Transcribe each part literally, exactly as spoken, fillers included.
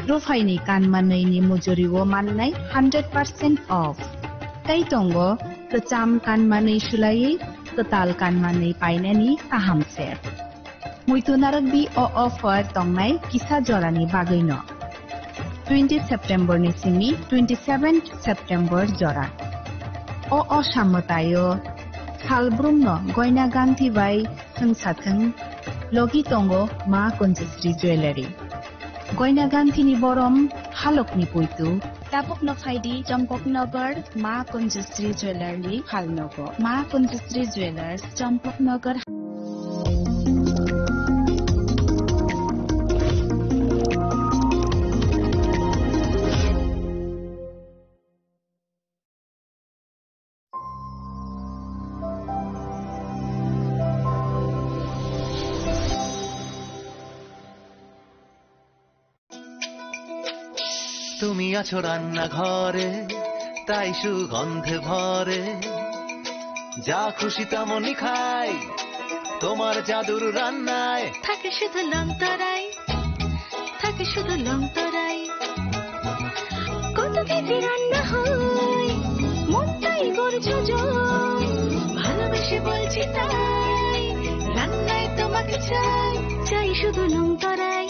Ruphaini kanmanwini mujurio mannai hundred percent off. Tei tongo kwcham kanmanwi swlaiwi kwtal kanmanwi painani kaham se. Muitu narwkdi o offer tongnai kisa jorani bagwino. Twenty September ni simi twenty seven September jora. O osamwtaio salbrumno goina ganthi bai thwngsathwng logi tongo Ma Kanchasri Jewellery. Goina ganthini borom halokni puitu. Tabukno phaidi Champaknagar Ma Kanchasri Jewellery halnogo. Ma Kanchasri Jewellers, Champaknagar. তুমি আছো রান্নাঘরে, তাই সুগন্ধে ভরে। যা খুশি তেমনই খাই, তোমার জাদুর রান্নায়। থাকে শুধু লংতরাই, থাকে শুধু লংতরাই। কত কেজি রান্না হয়, মনটাই করছো জয়। ভালোবেসে বলছি তাই, রান্নায় তোমাকে চাই, চাই শুধু লংতরাই।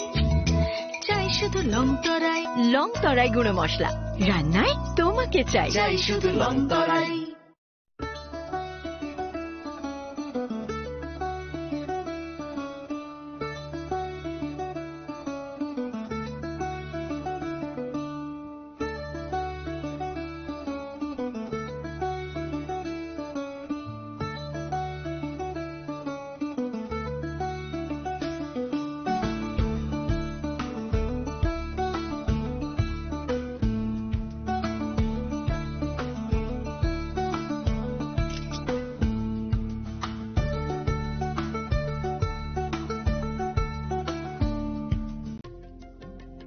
চাই শুধু লংতরাই। লংতরাই গুঁড়ো মশলা, রান্নায় তোমাকে চাই। চাই শুধু লংতরাই।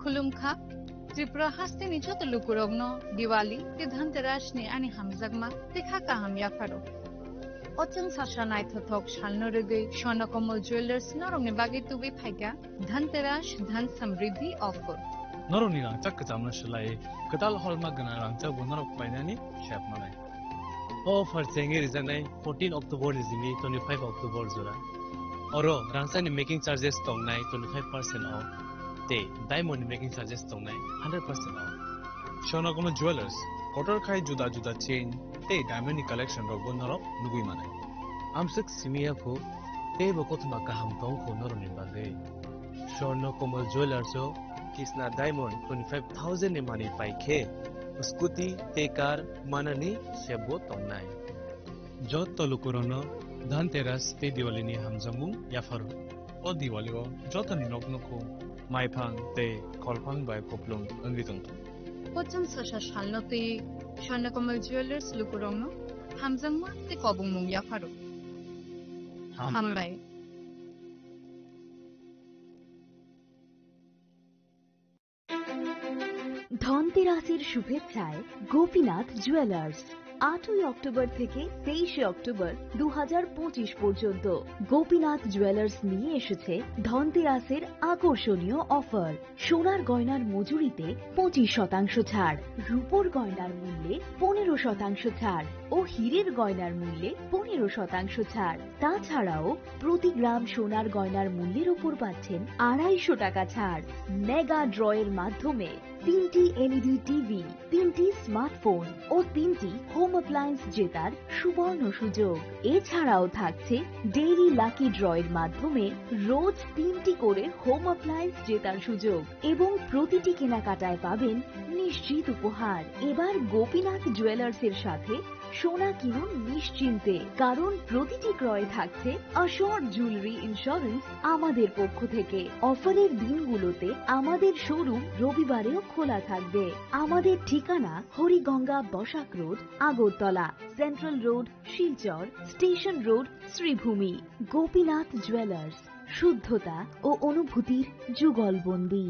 Khulumkha, Tripura hasteni joto lukurokno Diwali tei Dhanteras ni ani hamjakma tei kha kaham yapharo. O chwng sasa naithothok salno rwgwi Swarna Kamal Jewellers norokni bagwi tubui phaikha Dhanteras Dhan Samriddhi offer. Norokni rangchak kwchamno swlaiwi kwtal holma gwnang rangchakbo norok painani sep manai. O offer chengwi rijaknai fourteen October ni simi twenty-five October jora. Oro rangchakni making charges tongnai twenty-five percent off tei diamond ni making charges tongnai hundred percent off. Swarna Kamal Jewellers, kotor khai juda juda chain tei diamond ni collection rokbo norok nugwi manai. Amswk simi ya kho, teibo kothoma kaham tong kho norokni bagwi. Swarna Kamal Jewellers o kisna diamond twenty-five thousand ni manwi pai khe, scooty tei car manani sepbo tongnai. Joto lukurokno Dhanteras tei Diwali ni hamjakmung yapharo. O Diwali o jotoni nok nukhung maiphang tei kholphang bai kupulung wngwi tongthung. Pocham sasa salno twi Swarna Kamal Jewellers lukurokno hamjakma tei kobongmung yapharo. Ham. Hambai. ধনতেরাসের শুভেচ্ছায় গোপীনাথ জুয়েলার্স। আটই অক্টোবর থেকে তেইশে অক্টোবর দু হাজার পঁচিশ পর্যন্ত গোপীনাথ জুয়েলার্স নিয়ে এসেছে ধনতেরাসের আকর্ষণীয় অফার। সোনার গয়নার মজুরিতে পঁচিশ শতাংশ ছাড়, রূপোর গয়নার মূল্যে পনেরো শতাংশ ছাড় ও হীরের গয়নার মূল্যে পনেরো শতাংশ ছাড়। তাছাড়াও প্রতি গ্রাম সোনার গয়নার মূল্যের ওপর পাচ্ছেন আড়াইশো টাকা ছাড়। মেগা ড্রয়ের মাধ্যমে তিনটি এলইডি টিভি, তিনটি স্মার্টফোন ও তিনটি হোম অ্যাপ্লায়েন্স জেতার সুবর্ণ সুযোগ। এছাড়াও থাকছে ডেইলি লাকি ড্রয়ের মাধ্যমে রোজ তিনটি করে হোম অ্যাপ্লায়েন্স জেতার সুযোগ এবং প্রতিটি কেনাকাটায় পাবেন নিশ্চিত উপহার। এবার গোপীনাথ জুয়েলার্সের সাথে সোনা কিনুন নিশ্চিন্তে, কারণ প্রতিটি ক্রয়ে থাকছে অ্যাশোর জুয়েলারি ইন্স্যুরেন্স আমাদের পক্ষ থেকে। অফারের দিনগুলোতে আমাদের শোরুম রবিবারেও খোলা থাকবে। আমাদের ঠিকানা Hariganga Basak road, Agartala, central road, Silchar, station road, Sreebhumi. Gopinath jewellers, শুদ্ধতা ও অনুভূতির যুগলবন্দী।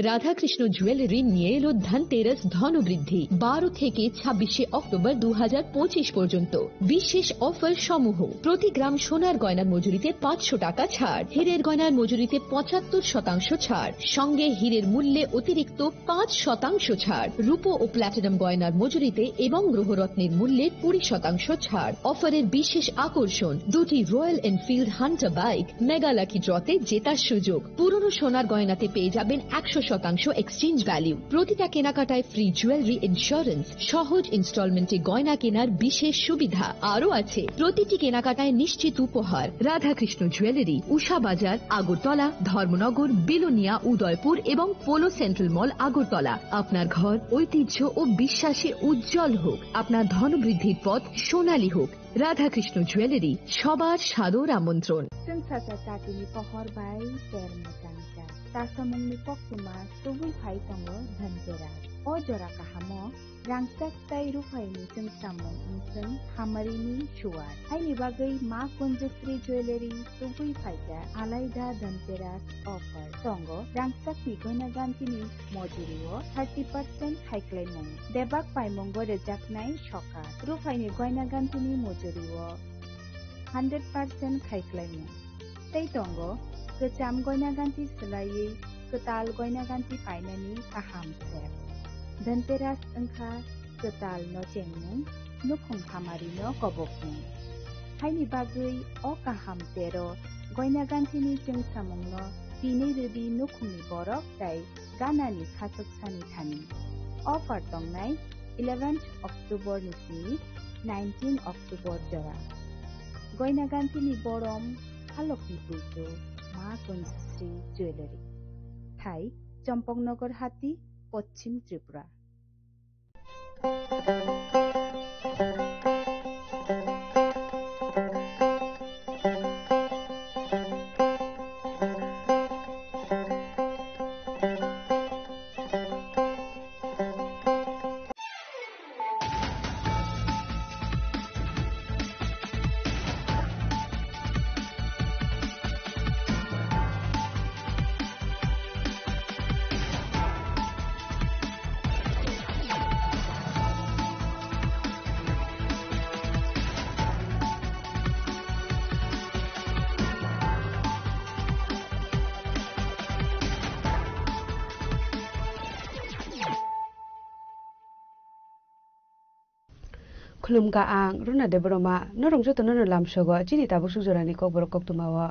রাধাকৃষ্ণ জুয়েলারি নিয়ে এলো ধনতেরাস ধনবৃদ্ধি, বারো থেকে ছাব্বিশে অক্টোবর দু হাজার পঁচিশ পর্যন্ত। বিশেষ অফার সমূহ: প্রতি গ্রাম সোনার গয়নার মজুরিতে পাঁচশো টাকা ছাড়, হীরের গয়নার মজুরিতে পঁচাত্তর শতাংশ ছাড়, সঙ্গে হীরের মূল্যে অতিরিক্ত পাঁচ শতাংশ ছাড়, রূপো ও প্ল্যাটিনাম গয়নার মজুরিতে এবং গ্রহরত্নের মূল্যে কুড়ি শতাংশ ছাড়। অফারের বিশেষ আকর্ষণ, দুটি royal Enfield Hunter bike, mega lucky ড্রতে জেতার সুযোগ। পুরনো সোনার গয়নাতে পেয়ে যাবেন একশো শতাংশ এক্সচেঞ্জ ভ্যালু। প্রতিটা কেনাকাটায় ফ্রি জুয়েলারি ইন্স্যুরেন্স, সহজ ইনস্টলমেন্টে গয়না কেনার বিশেষ সুবিধা। আরও আছে প্রতিটি কেনাকাটায় নিশ্চিত উপহার। রাধাকৃষ্ণ জুয়েলারি, উষা বাজার, আগরতলা, ধর্মনগর, বিলোনিয়া, উদয়পুর এবং পোলো সেন্ট্রাল মল, আগরতলা। আপনার ঘর ঐতিহ্য ও বিশ্বাসে উজ্জ্বল হোক, আপনার ধনবৃদ্ধির পথ সোনালী হোক। রাধাকৃষ্ণ জুয়েলারি, সবার সাদর আমন্ত্রণ। Chwng sacha chatini pohor bai ter mwchang cha. Chasamungni koktwma tubui phai tongo Dhanteras. O jora kahamo rangchak tei ruphaini chwngsamung wngchwng hamarini suar. Haini bagwi Ma Kunjasri Jewellery tubui phaikha alaida Dhanteras offer. Tongo rangchakni goina gantini mojurio thirty percent khaiklaimung, bebak paimungo rwjaknai sokat. Ruphaini goina gantini mojurio hundred percent khaiklaimung. Tei tongo kwcham goina ganti swlaiwi kwtal goina ganti painani kaham step. Dhanteras wngkha kwtal no chengmung, nukhung hamari no kobokmung. Haini bagwi o kaham tero goina gantini chwngsamung no tini rwdi nukhungni borok tei ganani khachuk sani thani. Offer tongnai eleventh October ni simi nineteen October jora. Goina gantini borom halokni puitu Ma Kunjasri Jewellery. Thai, Champaknagar Hati, Poschim Tripura. Khulumkha ang Runa Debbarma, norok jotono no lamsogo chini tabuk suk jorani kokborok koktwmao.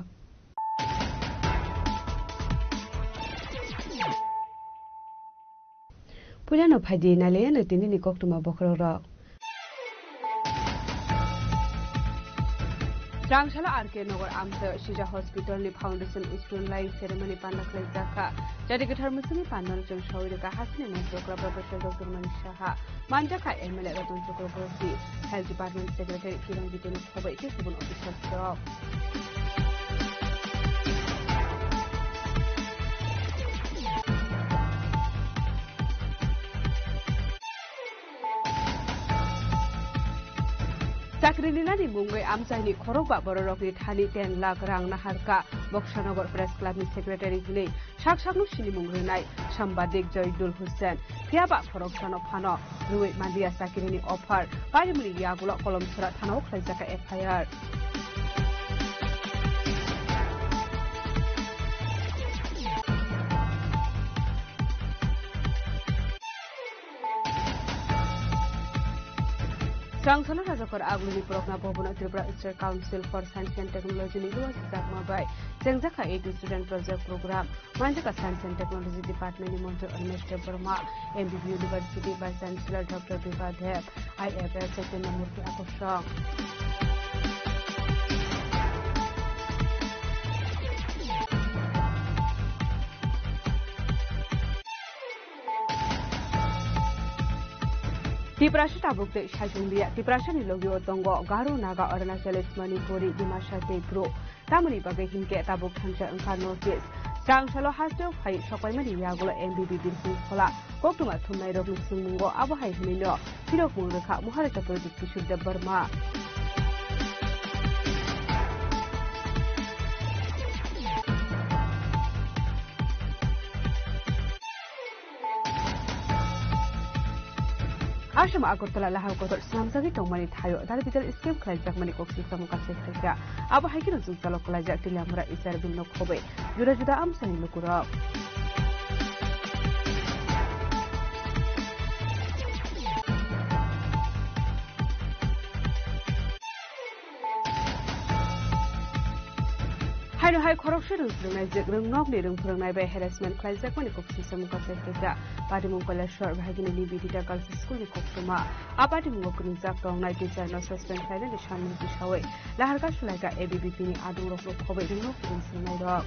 Puilano phaidi nailaiano tinini koktwma bokhorokrok. Rangsalo R K Nagar amtwi Sija Hospital ni Foundation Stone Laying Ceremony panda khlaijak kha. Jadi kwthar mwswngni pandano chwng sawi rwkha hasini Mantrokra Professor Doctor Manik Saha, manjakha M L A Ratan Chakraborty, Health Department Secretary Kiran Giteni khobai tei kubun officials rok. Chakri rinani mungwi amchaini khorokba bororokni thani ten lakh rang naharkha Boksanagar Press Club ni secretary hwnwi sak sakno sinimung rwnai sambadik Joidul Hussain. Phiyaba khoroksano phano rwui manliya chakrini offer, parimni yagulo Kolomsora thanao khlaijakha F I R. Chwrangsalo Rajakhor Agulini Prokna Bhabono Tripura State Council for Science and Technology ni luwa sijakma bai chengjakha A two Student Project Program. Manjaka Science and Technology Department ni montri Animesh Debbarma, M B B University Vice Chancellor Doctor Biba Deb, I F F Chaitanya Murthy akosong. Tiprasa tabuk tei saichung liya. Tiprasa ni logi o tongo Garo, Naga, Arunachali, Manipuri, Dimasa tei Bru. Tamoni bagwi hinkhe tabuk thansa wngkha North East. Chwrangsalo hasteo phai sokpaimani yagulo M B B Birsing Khola koktwma thumnairokni swngmungo abo hai hwnwino phirokmung rwkha Maharaja Pradyut Kishore Debbarma. Asam Agartala lahai kotor swnamjagwi tongmani thaio Dal Bidal scheme khlaijakmani koksai samung kasai khaikha. Abo hai kheno jwngjalo kwlaijak Teliamura H R Bill no khobwi juda juda amchaini lukurok. Haino hai khoroksa rwng phwrwngnaijak rwng nokni rwng phwrwngnai bai harassment khlaijakmani koksai samung kasai khaikha. Patimung Kailashwar bahai gini Nibedita Girls School ni koktwma. A patimungo kwrwngjak tongnai teacher no suspend khlainani sanmung tisawi Laharka sulaikha A B V P ni adongrokno khobwi rwng nokni rwng phwrwngnairok.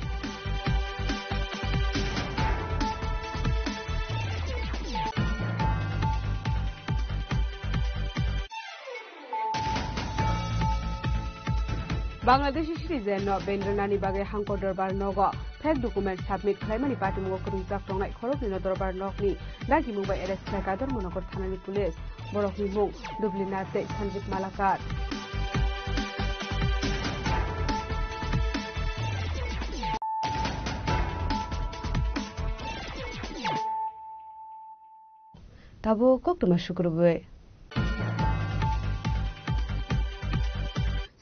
Bangladeshi citizen no benrwnani bagwi Hangkor Dorbar nogo fake document submit khlaimani patimungo kwrwngjak tongnai khoroknwino Dorbar nokni dagimung bai arrest khlaikha Dharmanagar thanani police. Borokni mung Dubli Nath tei Sanjib Malakar. Tabuk koktwma sukrubwi.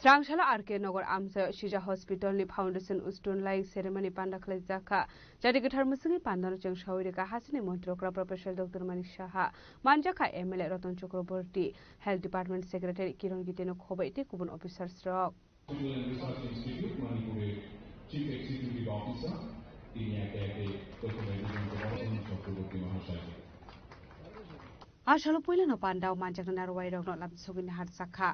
Srangsala R K Nagar amchaio Sija Hospital ni Foundation Stone laying ceremony panda khlaijak kha. Jadi kwthar mwswngwi pandano chwng sawi rwkha hasini montrokra Professor Doctor Manik Saha, manjakha M L A Ratan Chakraborty, Health Department Secretary Kiran Gite no khobwi tei kubun officers rok. Research Institute, Manipur-এর Chief Executive Officer, তিনি একে একে প্রথমে বিজয়ন্ত বর্ধন চক্রবর্তী মহাশয়। A salo puilano pandao manjakna narwai rokno lamsogwi naharjakha.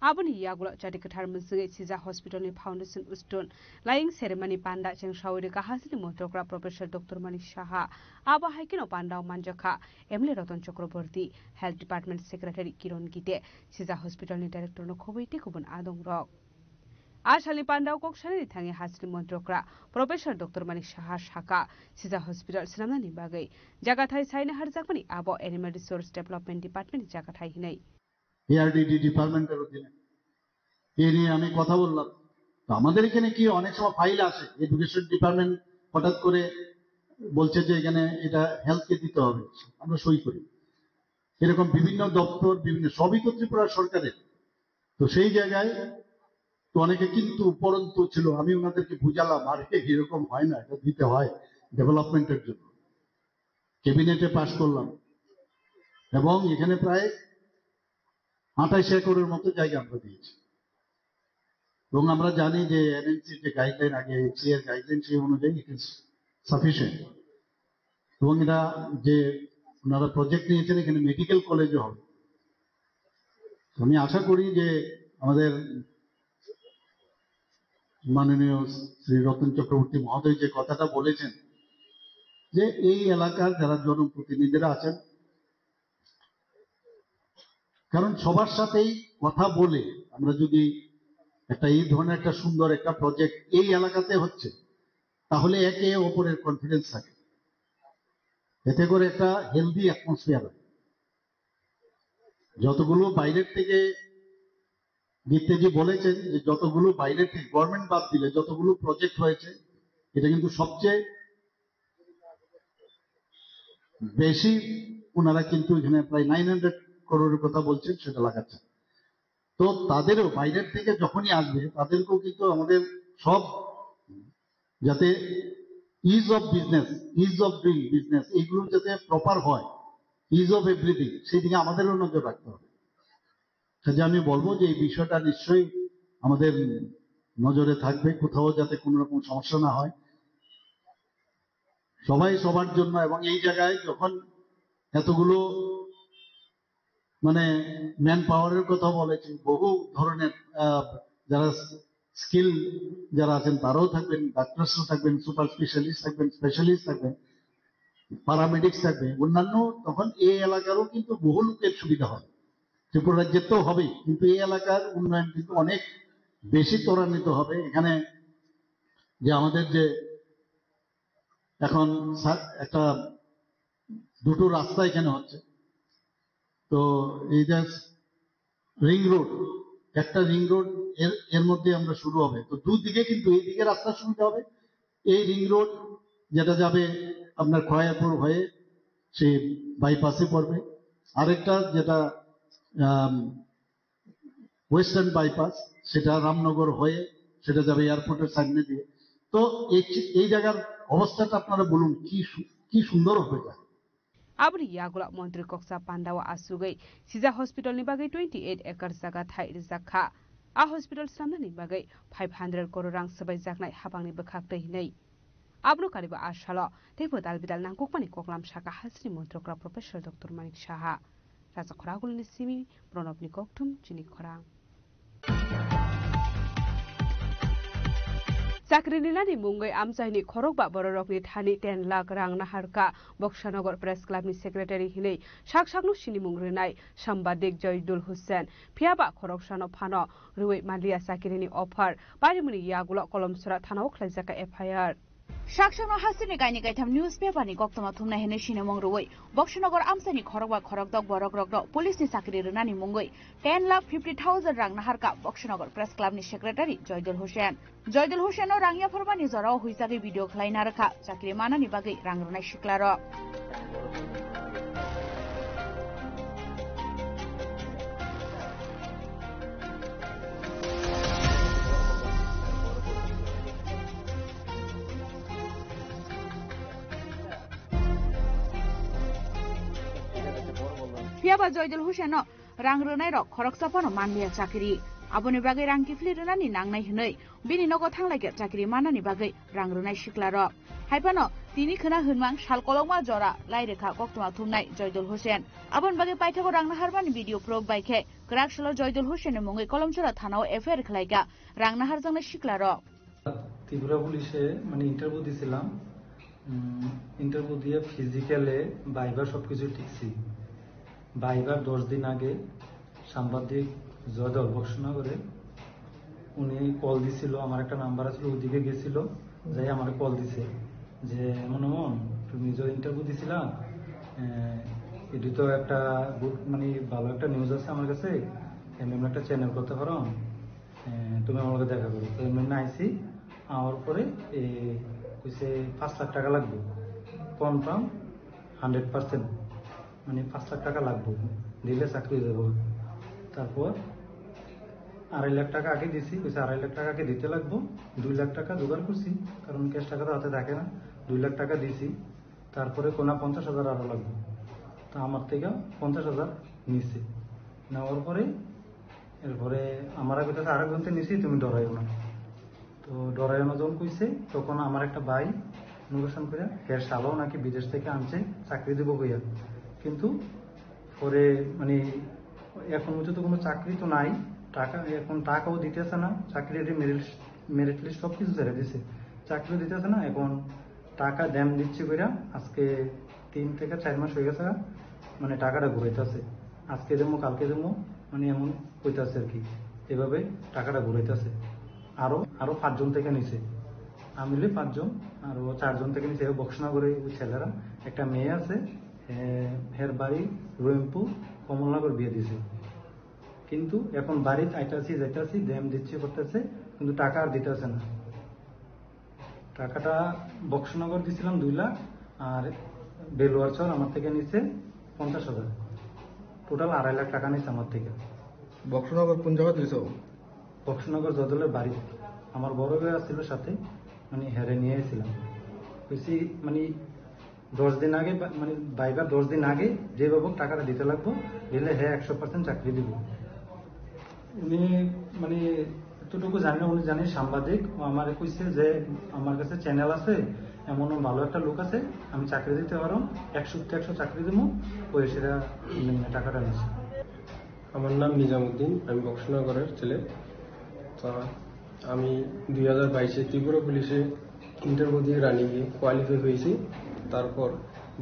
Aboni yagulo chati kwthar mwswngwi Sija Hospital ni Foundation Stone laying ceremony panda chwng sawi rwkha hasini montrokra Professor Doctor Manik Saha. Abo hai kheno pandao manjakha M L A Ratan Chakraborty, Health Department Secretary Kiran Gite, Sija Hospital ni Director no khobwi tei kubun adong rok. A salni pandao kok sanani thangwi hasini montrokra Professor Doctor Manik Saha sakha, Sija Hospital swnamnani bagwi jagathai saina harjakmani abo Animal Resource Development Department ni jagathai hinwi. ARDD ডিপার্টমেন্টের অধীনে। এ নিয়ে আমি কথা বললাম। তো আমাদের এখানে কি অনেক সময় ফাইল আসে, এডুকেশন ডিপার্টমেন্ট হঠাৎ করে বলছে যে এখানে এটা হেলথকে দিতে হবে, আমরা সই করি। এরকম বিভিন্ন দপ্তর, বিভিন্ন, সবই তো ত্রিপুরা সরকারের। তো সেই জায়গায় তো অনেকে কিন্তু উপরন্তু ছিল, আমি ওনাদেরকে বুঝালাম, আরে এরকম হয় না, এটা দিতে হয় ডেভেলপমেন্টের জন্য। ক্যাবিনেটে পাশ করলাম এবং এখানে প্রায় আঠাশ একরের মতো জায়গা আমরা দিয়েছি। এবং আমরা জানি যে এমএনসির যে গাইডলাইন, আগে এফসিআই এর গাইডলাইন, সেই অনুযায়ী ইট ইজ সাফিসিয়েন্ট। এবং এটা যে ওনারা প্রজেক্ট নিয়েছেন, এখানে মেডিকেল কলেজও হবে। আমি আশা করি যে আমাদের মাননীয় শ্রী রতন চক্রবর্তী মহোদয় যে কথাটা বলেছেন, যে এই এলাকার যারা জনপ্রতিনিধিরা আছেন, কারণ সবার সাথেই কথা বলে আমরা যদি একটা এই ধরনের একটা সুন্দর একটা প্রজেক্ট এই এলাকাতে হচ্ছে, তাহলে একে অপরের কনফিডেন্স থাকে, এতে করে একটা হেলদি অ্যাটমসফিয়ার হয়। যতগুলো বাইরের থেকে, গিত্তেজি বলেছেন যে যতগুলো বাইরের থেকে, গভর্নমেন্ট বাদ দিলে যতগুলো প্রজেক্ট হয়েছে, এটা কিন্তু সবচেয়ে বেশি, ওনারা কিন্তু এখানে প্রায় নাইন হান্ড্রেড করোড়ের কথা বলছেন, সেটা লাগাচ্ছেন। তো তাদেরও বাইরের থেকে যখনই আসবে, তাদেরকেও কিন্তু আমাদের সব, যাতে is of business, is of doing business, এইগুলো যাতে প্রপার হয়, ইজ অফ এভরিথিং, সেই দিকে আমাদেরও নজর রাখতে হবে। কাজে আমি বলবো যে এই বিষয়টা নিশ্চয়ই আমাদের নজরে থাকবে, কোথাও যাতে কোনো রকম সমস্যা না হয়। সবাই সবার জন্য। এবং এই জায়গায় যখন এতগুলো, মানে, ম্যান পাওয়ারের কথা বলেছি, বহু ধরনের, আহ, যারা স্কিল যারা আছেন, তারাও থাকবেন, ডাক্তারসও থাকবেন, সুপার স্পেশালিস্ট থাকবেন, স্পেশালিস্ট থাকবেন, প্যারামেডিক্স থাকবে, অন্যান্য, তখন এই এলাকারও কিন্তু বহু লোকের সুবিধা হয়। ত্রিপুরা রাজ্যের তো হবেই, কিন্তু এই এলাকার উন্নয়ন কিন্তু অনেক বেশি ত্বরান্বিত হবে। এখানে যে আমাদের যে এখন সা-, একটা, দুটো রাস্তা এখানে হচ্ছে, তো এই যে রিং রোড, একটা রিং রোড এর, এর মধ্যে আমরা শুরু হবে, তো দুদিকে কিন্তু এইদিকে রাস্তা সুবিধা হবে, এই রিং রোড যেটা যাবে আপনার খয়ারপুর হয়ে সেই বাইপাসে পড়বে, আরেকটা যেটা, আম, ওয়েস্টার্ন বাইপাস, সেটা রামনগর হয়ে সেটা যাবে এয়ারপোর্টের সামনে দিয়ে। তো এই, এই জায়গার অবস্থাটা আপনারা বলুন, কি সু-, কি সুন্দর হবে এটা। Aboni yagulo montri koksa pandao asugwi sija hospital ni bagwi twenty eight acre jaga thai rijak kha. A hospital swnamnani bagwi five hundred crore rang swbaijaknai habangni bwkhak twi hinwi. Abono kariba a salo teibo dal bidal nangkukmani koklam saka hasteni montrokra Professor Doctor Manik Saha. Raja Khoragulni simi Pranobni kokthum chini khorang. Chakri rinani mungwi amchaini khorokba bororokni thani ten lakh rang naharkha Boksanagar Press Club ni secretary hinwi sak sakno sinimung rwnai sambadik Joidul Hussain. Phiyaba khoroksano phano rwui manliya chakrini offer. Parimuni yagulo Kolomsora thanao khlaijak kha F I R. Saksakno hasteni kaini kaitham newspaper ni koktwma thumnai hinwi sinimung rwui Boksanagar amchaini khorokba khorokdok borokrokno police ni chakri rwnani mungwi ten lakh fifty thousand rang naharkha Boksanagar Press Club ni secretary Joidul Hussain. Joidul Hussain no rang yapharmani jorao huijagwi video khlai narwkha chakri manani bagwi rang rwnai siklarok. Phiyaba Joidul Hussain no rang rwnairok khoroksa phano manliya chakri. Aboni bagwi rang kiphilwi rwnani nangnai hwnwi bini nogo thanglaikha chakri manani bagwi rang rwnai siklarok. Haiphano tini khwna hwnmang sal kolokma jora lai rwkha koktwma thumnai Joidul Hussain. Aboni bagwi paithago rang naharmani video proof bai khe kwrak salo Joidul Hussain ni mungwi Kolomsora thanao F I R khlaikha rang naharjaknai siklarok. Tripura পুলিশে মানে ইন্টারভিউ দিছিলাম। উম, ইন্টারভিউ দিয়ে ফিজিক্যালে, ভাইবা সবকিছু ঠিক ছিল। ভাইবার দশ দিন আগে সাংবাদিক জয়দল বক্সনগরে উনি কল দিছিল, আমার একটা নাম্বার আছিল, ওদিকে গেছিল, যাই আমার কল দিছে যে, "এমন এমন, তুমি যে ইন্টারভিউ দিছিলা, আহ, এটি তো একটা গুড, মানে ভালো একটা নিউজ আছে আমার কাছে, এমন একটা চ্যানেল করতে পারো।" এ, তুমি আমার লগে দেখা করো। তো এমনি আইছি, আমার পরে, এ, কইছে পাঁচ লাখ টাকা লাগবে, কনফার্ম হান্ড্রেড পার্সেন্ট, মানে পাঁচ লাখ টাকা লাগবে, দিলে চাকরি হয়ে যাবো। তারপর আড়াই লাখ টাকা আগে দিছি, কইছে আড়াই লাখ টাকা আগে দিতে লাগবো, দুই লাখ টাকা জোগাড় করছি, কারণ ক্যাশ টাকা তো হাতে থাকে না, দুই লাখ টাকা দিছি। তারপরে কোনা পঞ্চাশ হাজার আরো লাগবে। তো আমার থেকে পঞ্চাশ হাজার নিছে। নেওয়ার পরে, এরপরে আমার আগে তো আরেকজন তো নিছি, "তুমি ডরাইও না।" তো ডরাইও না যখন কইছে, তখন আমার একটা ভাই নেগোশিয়েশন করে, হের শালাও নাকি বিদেশ থেকে আনছে, চাকরি দিব কইয়া। কিন্তু পরে, মানে, এখন পর্যন্ত কোনো চাকরি তো নাই, টাকা, এখন টাকাও দিতেছে না, চাকরির মেরিট, মেরিট লিস্ট সব কিছু ছেড়ে দিছে, চাকরিও দিতেছে না। এখন টাকা দেম দিচ্ছি কইরা আজকে তিন থেকে চার মাস হয়ে গেছে, মানে, টাকাটা ঘুরাইতেছে, আজকে দেবো, কালকে দেবো, মানে, এমন কইতাছে আর কি। এভাবে টাকাটা ঘুরাইতেছে। আরো, আরো পাঁচজন থেকে নিছে, আমি মিলে পাঁচজন, আরো চারজন থেকে নিছে। এবার বক্সনগরে ওই ছেলেরা, একটা মেয়ে আছে, এ, হের বাড়ি রহিমপুর, কমলনগর বিয়ে দিছে। কিন্তু এখন বাড়িতে আইতাছি, যাইতাছি, দেম দিচ্ছি করতেছে, কিন্তু টাকা আর দিতেছে না। টাকাটা বক্সনগর দিছিলাম দুই লাখ, আর বেলুয়ারচর আমার থেকে নিছে পঞ্চাশ হাজার। টোটাল আড়াই লাখ টাকা নিছে আমার থেকে। বক্সনগর কোন জায়গা দিছো? বক্সনগর জয়দলের বাড়ি। আমার বড় ভাই আসছিল সাথে, মানে, হেরে নিয়ে এসেছিলাম। বেশি, মানে, দশ দিন আগে বা-, মানে, ভাইবার দশ দিন আগে যেভাবে হোক টাকাটা দিতে লাগবো, দিলে হ্যাঁ একশো পার্সেন্ট চাকরি দিব। উনি, মানে, এতটুকু জানি না, উনি জানি সাংবাদিক, ও আমারে কইছে যে আমার কাছে চ্যানেল আছে, এমন ভালো একটা লোক আছে, আমি চাকরি দিতে পারো, একশো একশো চাকরি দিব, ওই সেটা, মানে, টাকাটা নিছে। আমার নাম নিজামুদ্দিন, আমি বক্সনগরের ছেলে। তো আমি দুই হাজার বাইশে ত্রিপুরা পুলিশে ইন্টারভিউ দিয়ে রানিংয়ে কোয়ালিফাই হয়েছি। তারপর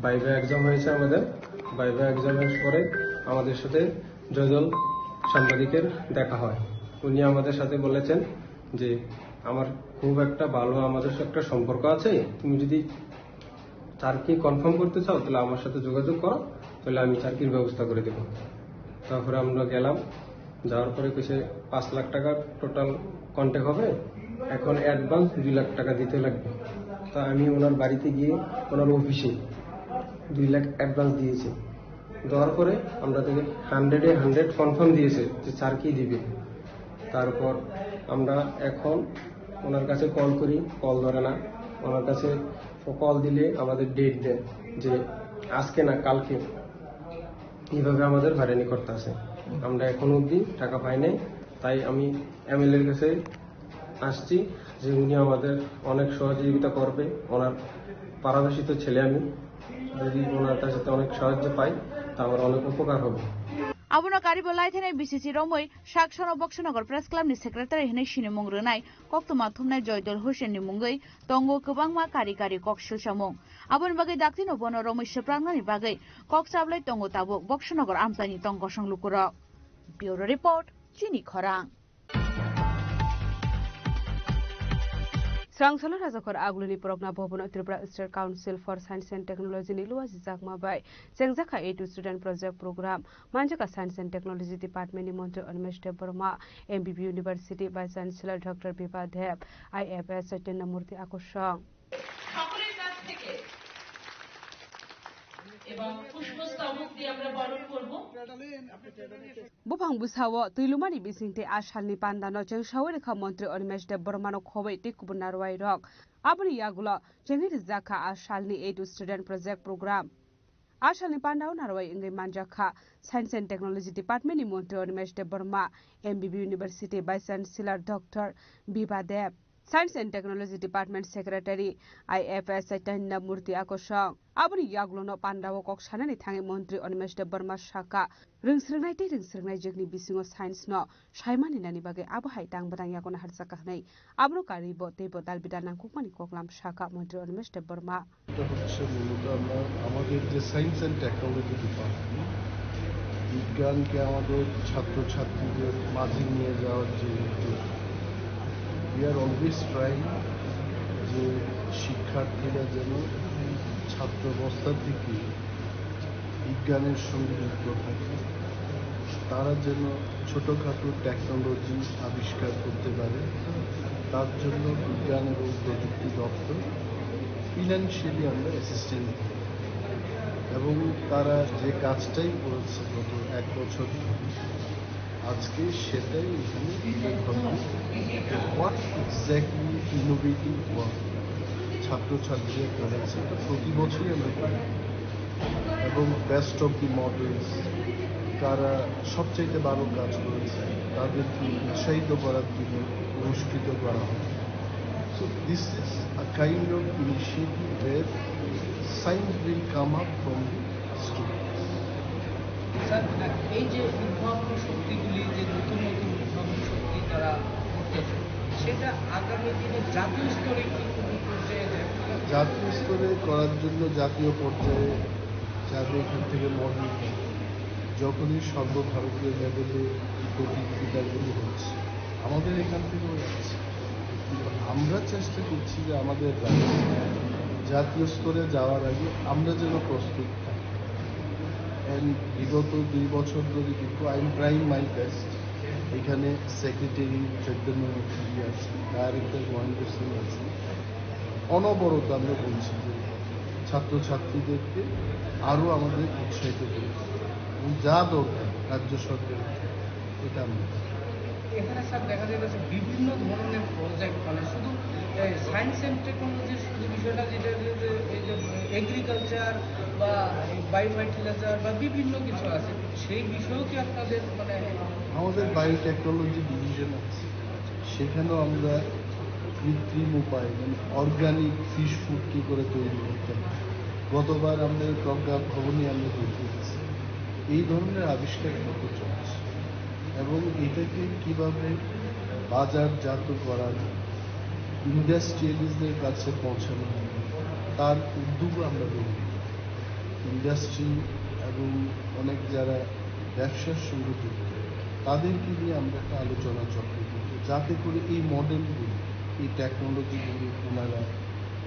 ভাইভা এক্সাম হয়েছে আমাদের। ভাইভা এক্সামের পরে আমাদের সাথে জয়দল সাংবাদিকের দেখা হয়। উনি আমাদের সাথে বলেছেন যে, "আমার খুব একটা ভালো, আমাদের সাথে একটা সম্পর্ক আছে, তুমি যদি চাকরি কনফার্ম করতে চাও, তাহলে আমার সাথে যোগাযোগ করো, তাহলে আমি চাকরির ব্যবস্থা করে দেবো।" তারপরে আমরা গেলাম, যাওয়ার পরে কইছে পাঁচ লাখ টাকার টোটাল কন্ট্যাক্ট হবে, এখন অ্যাডভান্স দুই লাখ টাকা দিতে লাগবে। তা আমি ওনার বাড়িতে গিয়ে ওনার অফিসে দুই লাখ অ্যাডভান্স দিয়েছি। দেওয়ার পরে আমরা তাকে হান্ড্রেডে হান্ড্রেড কনফার্ম দিয়েছে যে স্যার কি দিবে। তারপর আমরা এখন ওনার কাছে কল করি, কল ধরে না। ওনার কাছে কল দিলে আমাদের ডেট দেন যে আজকে না কালকে, এইভাবে আমাদের হয়রানি করতে আছে। আমরা এখন অবধি টাকা পাই নাই, তাই আমি এমএলএর কাছে আসছি যে উনি আমাদের অনেক সহযোগিতা করবে। ওনার পারাবেশিত ছেলে আমি, যদি ওনার কাছে অনেক সাহায্য পাই, তা আমার অনেক উপকার হবে। Abono karibo laithanai B C C romwi saksono Boksonogor Press Club ni secretary hinwi sinimung rwnai koktwma thumnai Joydol Hussein ni mungwi tongo kwbangma kari kari kok swlsamung. Aboni bagwi daktino bono romwi swprangnani bagwi kok chablai tongo tabuk Boksonogor amchaini tong kosong lukurok. Bureau Report, Chini Khorang. Srangsalo Rajakhor Agulini Progna Bhavan o Tripura State Council for Science and Technology ni luajijakma bai chengjakha eight student project program manjakha Science and Technology Department ni Montri Animesh Debbarma, M B B University Vice Chancellor Doctor Biba Deb, I F S Chaitanya Murti Akosong. সকলের কাছ থেকে এবং পুষ্পস্তবক দিয়ে আমরা বরণ করব। Buphang bwsao twilumani bisingtwi a salni pandano chengsaui rwkha Montri Animesh Debbarmano khobwi tei kubun narwai rok. Aboni yagulo chengwi rijak kha a salni eight student project program. A salni pandao narwai wngwi manjak kha Science and Technology Department ni Montri Animesh Debbarma, M B B University Vice Chancellor Doctor Biba Deb, Science and Technology Department Secretary I F S Chaitanya Murti Akosong. Aboni yagulono pandao kok sanani thangwi Montri Animesh Debbarma sakha, rwngsrwngnai tei rwngsrwngnai jwkni bisingo science no saimani nani bagwi abo hai tang bwtang yago naharjak kha hwnwi abono karwi bo teibo dalbidal nangkukmani koklam sakha Montri Animesh Debbarma. এটা হচ্ছে মূলত আমরা আমাদের যে science and technology department, বিজ্ঞানকে আমাদের ছাত্রছাত্রীদের মাঝে নিয়ে যাওয়ার যে উদ্যোগ, we are always trying যে শিক্ষার্থীরা যেন ছাত্রাবস্থা থেকে বিজ্ঞানের সঙ্গে যুক্ত থাকে, তারা যেন ছোটোখাটো টেকনোলজি আবিষ্কার করতে পারে, তার জন্য বিজ্ঞান এবং প্রযুক্তি দপ্তর ফিনান্সিয়ালি আমরা অ্যাসিস্ট্যান্ট দিই এবং তারা যে কাজটাই করেছে গত এক বছর ধরে, আজকে সেটাই এখানে তুলে ধরবে। What exactly innovative work ছাত্রছাত্রীরা করেছে, এটা প্রতি বছরই আমরা করি। এবং বেস্ট অফ দি মডেলস, কারা সবচাইতে ভালো কাজ করেছে, তাদেরকে উৎসাহিত করার জন্য পুরস্কৃত করা হয়। So this is a kind of initiative where science will come up from the students. Sir, এই যে উদ্ভাবনী শক্তিগুলি, যে নতুন নতুন উদ্ভাবনী শক্তি তারা করতেছে, সেটা আগামী দিনে জাতীয় স্তরে কি কোনো পর্যায়ে যাবে? জাতীয় স্তরে করার জন্য জাতীয় পর্যায়ে যাবে, এখান থেকে মডেল পাবে। যখনই সর্বভারতীয় লেভেলে এই প্রতিযোগিতাগুলি হচ্ছে, আমাদের এখান থেকেও যাচ্ছে। কিন্তু আমরা চেষ্টা করছি যে আমাদের রাজ্য জাতীয় স্তরে যাওয়ার আগে আমরা যেন প্রস্তুত থাকি। And বিগত দুই বছর ধরে কিন্তু I am trying my best। এখানে সেক্রেটারি চৈতন্য মুখার্জি আছে, ডাইরেক্টর মহেন্দ্র সিং আছে, অনবরত আমরা বলছি যে ছাত্রছাত্রীদেরকে আরও আমাদের উৎসাহিত করতে এবং যা দরকার রাজ্য সরকারের, এটা আমরা এখানে স্যার দেখা যায় যে বিভিন্ন ধরনের প্রজেক্ট, মানে শুধু সায়েন্স অ্যান্ড টেকনোলজির শুধু বিষয়টা, যেটা যে, যে এই যে এগ্রিকালচার বা বায়ো ফার্টিলাইজার বা বিভিন্ন কিছু আছে, সেই বিষয়েও কি আপনাদের মানে আমাদের বায়োটেকনোলজি ডিভিশন আছে, সেখানেও আমরা কৃত্রিম উপায়, মানে অর্গানিক ফিশ ফুড কী করে তৈরি করতে হয়। গতবার আমাদের প্রজ্ঞা ভবনে আমরা দেখিয়েছি এই ধরনের আবিষ্কার কত চলছে এবং এটাকে কিভাবে বাজারজাত করা যায়, ইন্ডাস্ট্রিয়ালিস্টদের কাছে পৌঁছানো যায়, তার উদ্যোগও আমরা গ্রহণ করি। ইন্ডাস্ট্রি এবং অনেক যারা ব্যবসার সঙ্গে যুক্ত, তাদেরকে নিয়ে আমরা একটা আলোচনা চক্র করব, যাতে করে এই মডেলগুলি, এই টেকনোলজিগুলি ওনারা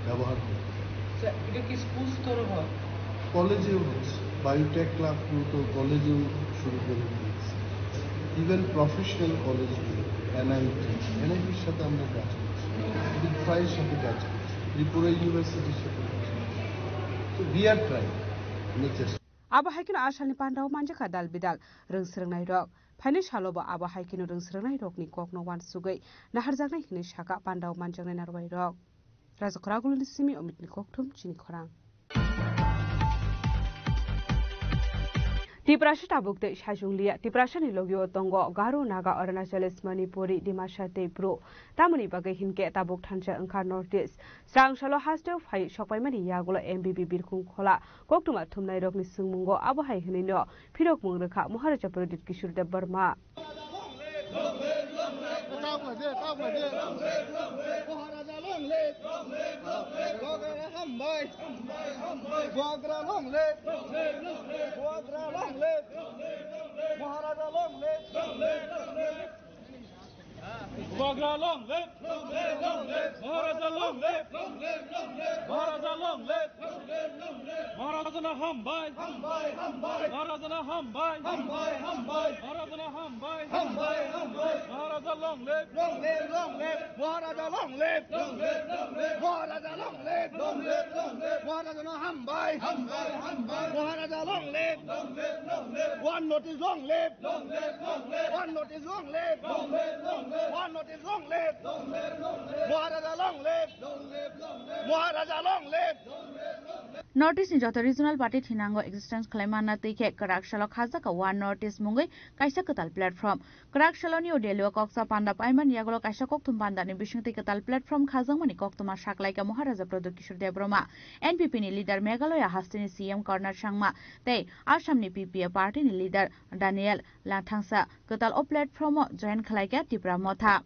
ব্যবহার করতে পারেন। স্যার, এটা কি স্কুল স্তরে হয়? কলেজেও হচ্ছে, বায়োটেক ক্লাবগুলো তো কলেজেও শুরু করে দিয়েছে। ইভেন প্রফেশনাল কলেজগুলো, এনআইটি, এনআইটির সাথে আমরা কাজ করছি, ত্রিপুরার সাথে কাজ করছি, ত্রিপুরা ইউনিভার্সিটির সাথে কাজ করছি। তো we are trying, আমরা চেষ্টা Abo hai kheno a salni pandao manjakha dal bidal rwng swrwngnairok. Phainai salo bo abo hai kheno rwng swrwngnairokni kokno uansugwi naharjaknai hwnwi sakha pandao manjaknai narwuibairok. Rajakhora Guluni simi Omitni kokthum chini khorang. Tiprasa tabuk tei saichung liya. Tiprasani logio tongo Garo, Naga, Arunachal, Manipuri, Dimasa tei Bru. Tamoni bagwi hinkhe tabuk thansa wngkha North East. Srang salo hasteo phai sokpaimani yagulo M B B birkhung khola koktwma thumnairokni swngmungo abo hai hwnwino phirokmung rwkha Maharaja Pradyut Kishore Debbarma. Maharaja long live! Bubagra long live! Bubagra long live! Bubagra long live! Maharaja long live! Bubagra long live! Maharaja long live! Maharaja long live! Maharaja na hambai! Maharaja na hambai! Maharaja na hambai! Maharaja long live! Long live, long live! Maharaja long live! Long live, long live! Maharaja long live! Long live, long live! Maharaja na hambai! Hambai, hambai! Maharaja long live! Long live, long live! One North East long live! Long live, long live! One North East long live! Long live, long live! One North East long live! Long live, long live! Maharaja long live! Long live, long live! Maharaja long live! North East ni joto regional party thinango existence khlai manna twi khe kwrak salo khajak One North East mungwi kaisa kwtal platform. Kwrak salo New Delhi o koksa panda paimani yagulo kaisa kokthum panda ni bisingtwi kwtal platform khajakmani koktwma saklaikha Maharaja Pradyut Kishore Debbarma, N P P ni leader Meghalaya hasteni C M Conrad Sangma tei Assam ni P P A party ni leader Daniel Langthasa kwtal o platform o join khlaikha Tipra Motha.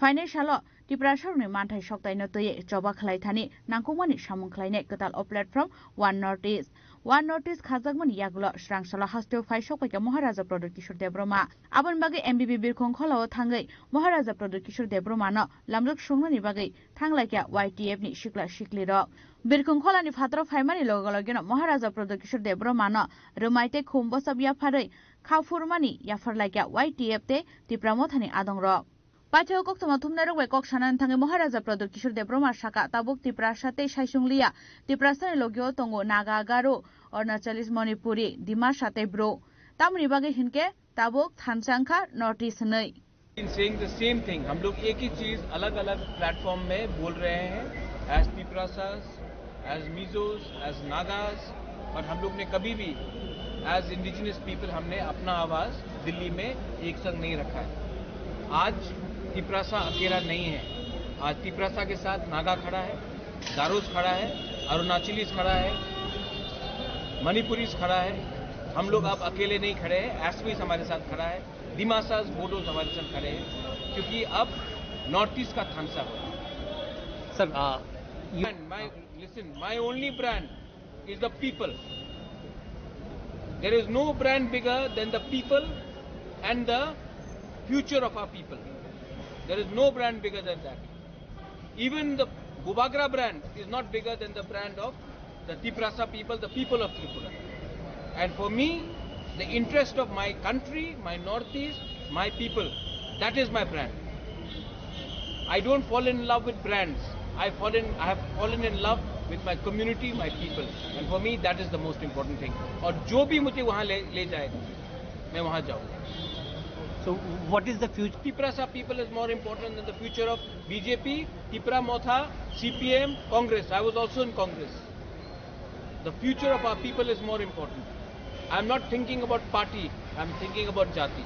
Phainai salo Tiprasarokni manthai soktaino twiwi choba khlai thani nangkukmani samung khlainai kwtal o platform One North East. One North East khajakmani yagulo srang salo hasteo phai sokpaikha Maharaja Pradyut Kishore Debbarma. Aboni bagwi M B B birkhung kholao thangwi Maharaja Pradyut Kishore Debbarmano lamjak sungnani bagwi thanglaikha Y T F ni sikla siklirok. Birkhung kholani phataro phaimani loge logeno Maharaja Pradyut Kishore Debbarmano rwmai tei khum bwsap yapharwi khaphurmani yapharlaikha Y T F tei Tipra Mothani adongrok. Paithak koktwma thumnairok bai kok sanani thangwi Maharaja Pradyut Kishore Debbarma sakha, tabuk Tiprasa tei saichung liya. Tiprasani logio tongo Naga, Garo, Arunachalis, Manipuri, Dimasa tei Bru. Tamoni bagwi hinkhe tabuk thansa wngkha North East hwnwi. Been saying the same thing. हम लोग एक ही चीज अलग-अलग प्लेटफॉर्म में बोल रहे हैं, as Tiprasas, as Mizos, as Nagas, but हम लोग ने कभी भी as indigenous people हमने अपना आवाज दिल्ली में एक संग नहीं रखा है। आज तिपरासा अकेला नहीं है। आज तिपरासा के साथ नागा खड़ा है, गारोज खड़ा है, अरुणाचलीज खड़ा है, मणिपुरीज खड़ा है। हम लोग अब अकेले नहीं खड़े हैं, एसवीज हमारे साथ खड़ा है, दिमासाज, बोडोज हमारे साथ खड़े हैं, क्योंकि अब नॉर्थ ईस्ट का थानसा हो रहा है। सर, आ, you And my, listen, my only brand is the people. There is no brand bigger than the people and the future of our people. There is no brand bigger than that. Even the Bubagra brand is not bigger than the brand of the Tiprasa people, the people of Tripura. And for me, the interest of my country, my Northeast, my people, that is my brand. I don't fall in love with brands. I fall in, I have fallen in love with my community, my people. And for me, that is the most important thing. और जो भी मुझे वहाँ ले, ले जाएगा, मैं वहाँ जाऊँगा। So, what is the future? Tiprasa people is more important than the future of B J P, Tipra Motha, C P M, Congress. I was also in Congress. The future of our people is more important. I am not thinking about party, I am thinking about jati.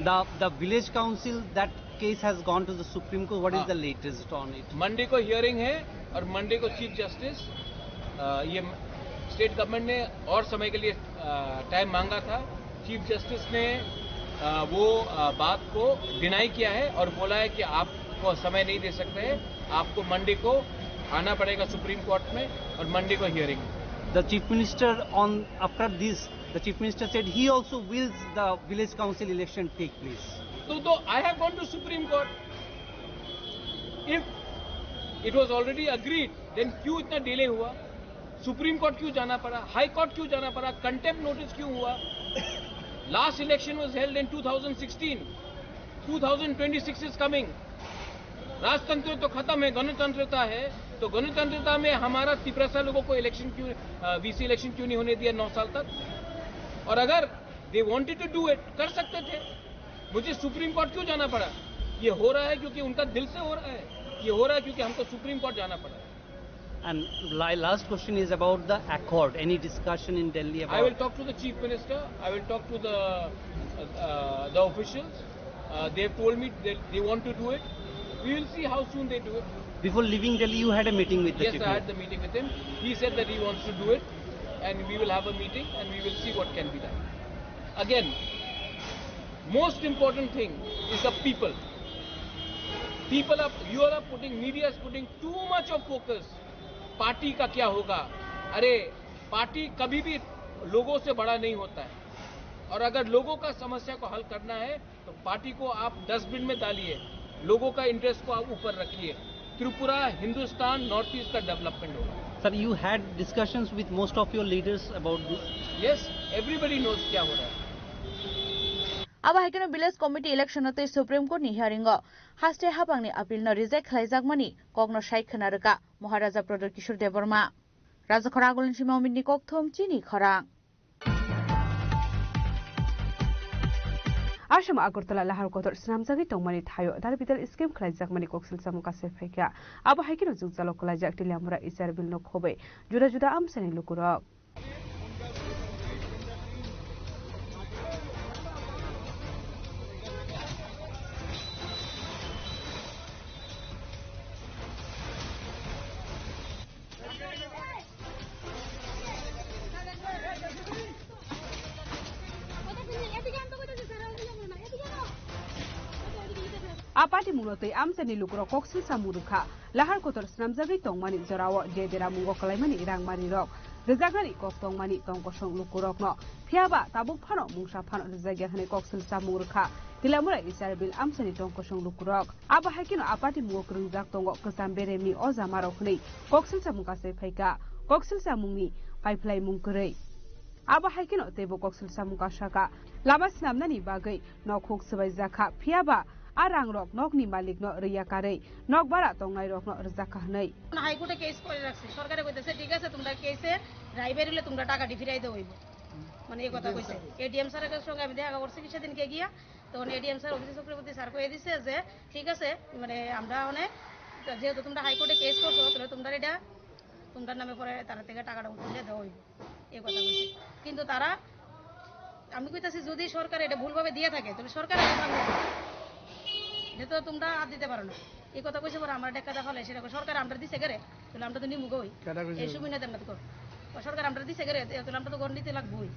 The, the village council, that case has gone to the Supreme Court. What is Ah. the latest on it? Monday को हियरिंग है और मंडे को chief justice, अ, ये state government ने और समय के लिए, अ, टाइम मांगा था। चीफ जस्टिस ने, अ, वो, अ, बात को डिनाई किया है और बोला है कि आपको समय नहीं दे सकते हैं, आपको मंडे को आना पड़ेगा सुप्रीम कोर्ट में और मंडे को hearing. The chief minister on, after this, the chief minister said he also wills the village council election take place. तो, तो I have gone to Supreme Court. If it was already agreed, then क्यों इतना डिले हुआ? Supreme court क्यों जाना पड़ा? High court क्यों जाना पड़ा? कंटेम्प्ट नोटिस क्यों हुआ? Last election was held in two thousand sixteen. Two thousand twenty-six is coming. राजतंत्र तो खत्म है, गणतंत्रता है। तो गणतंत्रता में हमारा तिपरासा लोगों को इलेक्शन क्यों, अ, वीसी इलेक्शन क्यों नहीं होने दिया नौ साल तक? और अगर they wanted to do it, कर सकते थे। मुझे सुप्रीम कोर्ट क्यों जाना पड़ा? ये हो रहा है क्योंकि उनका दिल से हो रहा है, ये हो रहा है क्योंकि हमको सुप्रीम कोर्ट जाना पड़ा। And my last question is about the accord. Any discussion in Delhi about? I will talk to the chief minister. I will talk to the uh, the officials. Uh, they have told me that they want to do it. We will see how soon they do it. Before leaving Delhi, you had a meeting with the Yes, chief I minister. Had the meeting with him. He said that he wants to do it, and we will have a meeting and we will see what can be done. Again, most important thing is the people. People are, you are putting, media is putting too much of focus. Party का क्या होगा? अरे, पार्टी कभी भी लोगों से बड़ा नहीं होता है। और अगर लोगों का समस्या को हल करना है, तो पार्टी को आप डस्टबिन में डालिए, लोगों का इंटरेस्ट को आप ऊपर रखिए। त्रिपुरा, हिंदुस्तान, नॉर्थ ईस्ट का डेवलपमेंट होगा। Sir, you had discussions with most of your leaders about this? Yes, everybody knows क्या हो रहा है। Abo hai kheno village committee election no tei Supreme Court ni hearing o haste hapang ni appeal no reject khlaijakmani kokno sai khwna rwkha Maharaja Pradyot Kishore Debbarma. Rajakhor Agulni simi Omit ni kokthum chini khorang. Asam Agartala lahar kotor swnamjagwi tongmani thaio dal bidal scheme khlaijakmani koksil samung kasai phaikha. Abo hai kheno jwngjalo kwlaijak Teliamura H R bill no khobwi juda juda amchaini lukurok. A patimungno twi amchaini lukurok koksil samung rwkha. Lahar kotor swnamjagwi tongmani jorao je deramungo kwlaimani rangmarirok rwjaknani kok tongmani tongkosong lukurokno. Phiyaba tabuk phano mungsa phano rwjakya hwnwi koksil samung rwkha Teliamura H R bill amchaini tongkosong lukurok. Abo hai kheno a patimungo kwrwngjak tongo kwcham beremni ojamarok hwnwi koksil samung kasai phaikha. Koksil samungni paiphlaimung kwrwi. Abo hai kheno teibo koksil samung kasakha. Lama swnamnani bagwi nok huk swbaijakha, phiyaba a rangrok nokni malikno rwya karwi nok bara tongnairokno rwjakha hwnwi. High Court-এ কেস করে রাখছি, সরকারে কইতেছে, "ঠিক আছে, তোমরা কেসে রায় বেরুলে তোমরা টাকাটি ফিরাই দেওয়া হইব।" মানে, এই কথা কইছে। এডিএম স্যারের সঙ্গে আমি দেখা করছি কি সেদিনকে গিয়া, তখন এডিএম স্যার, অভিজিৎ চক্রবর্তী স্যার কয়ে দিছে যে, "ঠিক আছে, মানে, আমরা অনেক, যেহেতু তোমরা হাইকোর্টে কেস করছো, তাহলে তোমরা এটা, তোমরার নামে পরে তারা থেকে টাকাটা তুলে দেওয়া হইব।" এই কথা কইছে। কিন্তু তারা, আমি কইতাছি, যদি সরকার এটা ভুলভাবে দিয়ে থাকে, তাহলে সরকার এটা ভাঙবে। এটা তো তোমরা আর দিতে পারো না। এই কথা কইছে পরে আমরা টেক্কা দেখালে সেটা কই, "সরকার আমরা দিছে কেরে, তাহলে আমরা তো নিমু গই।" কেটা কইছে? এই সুবিনা দেন না তো কর। ও সরকার আমরা দিছে কেরে, তাহলে আমরা তো গর নিতে লাগবোই।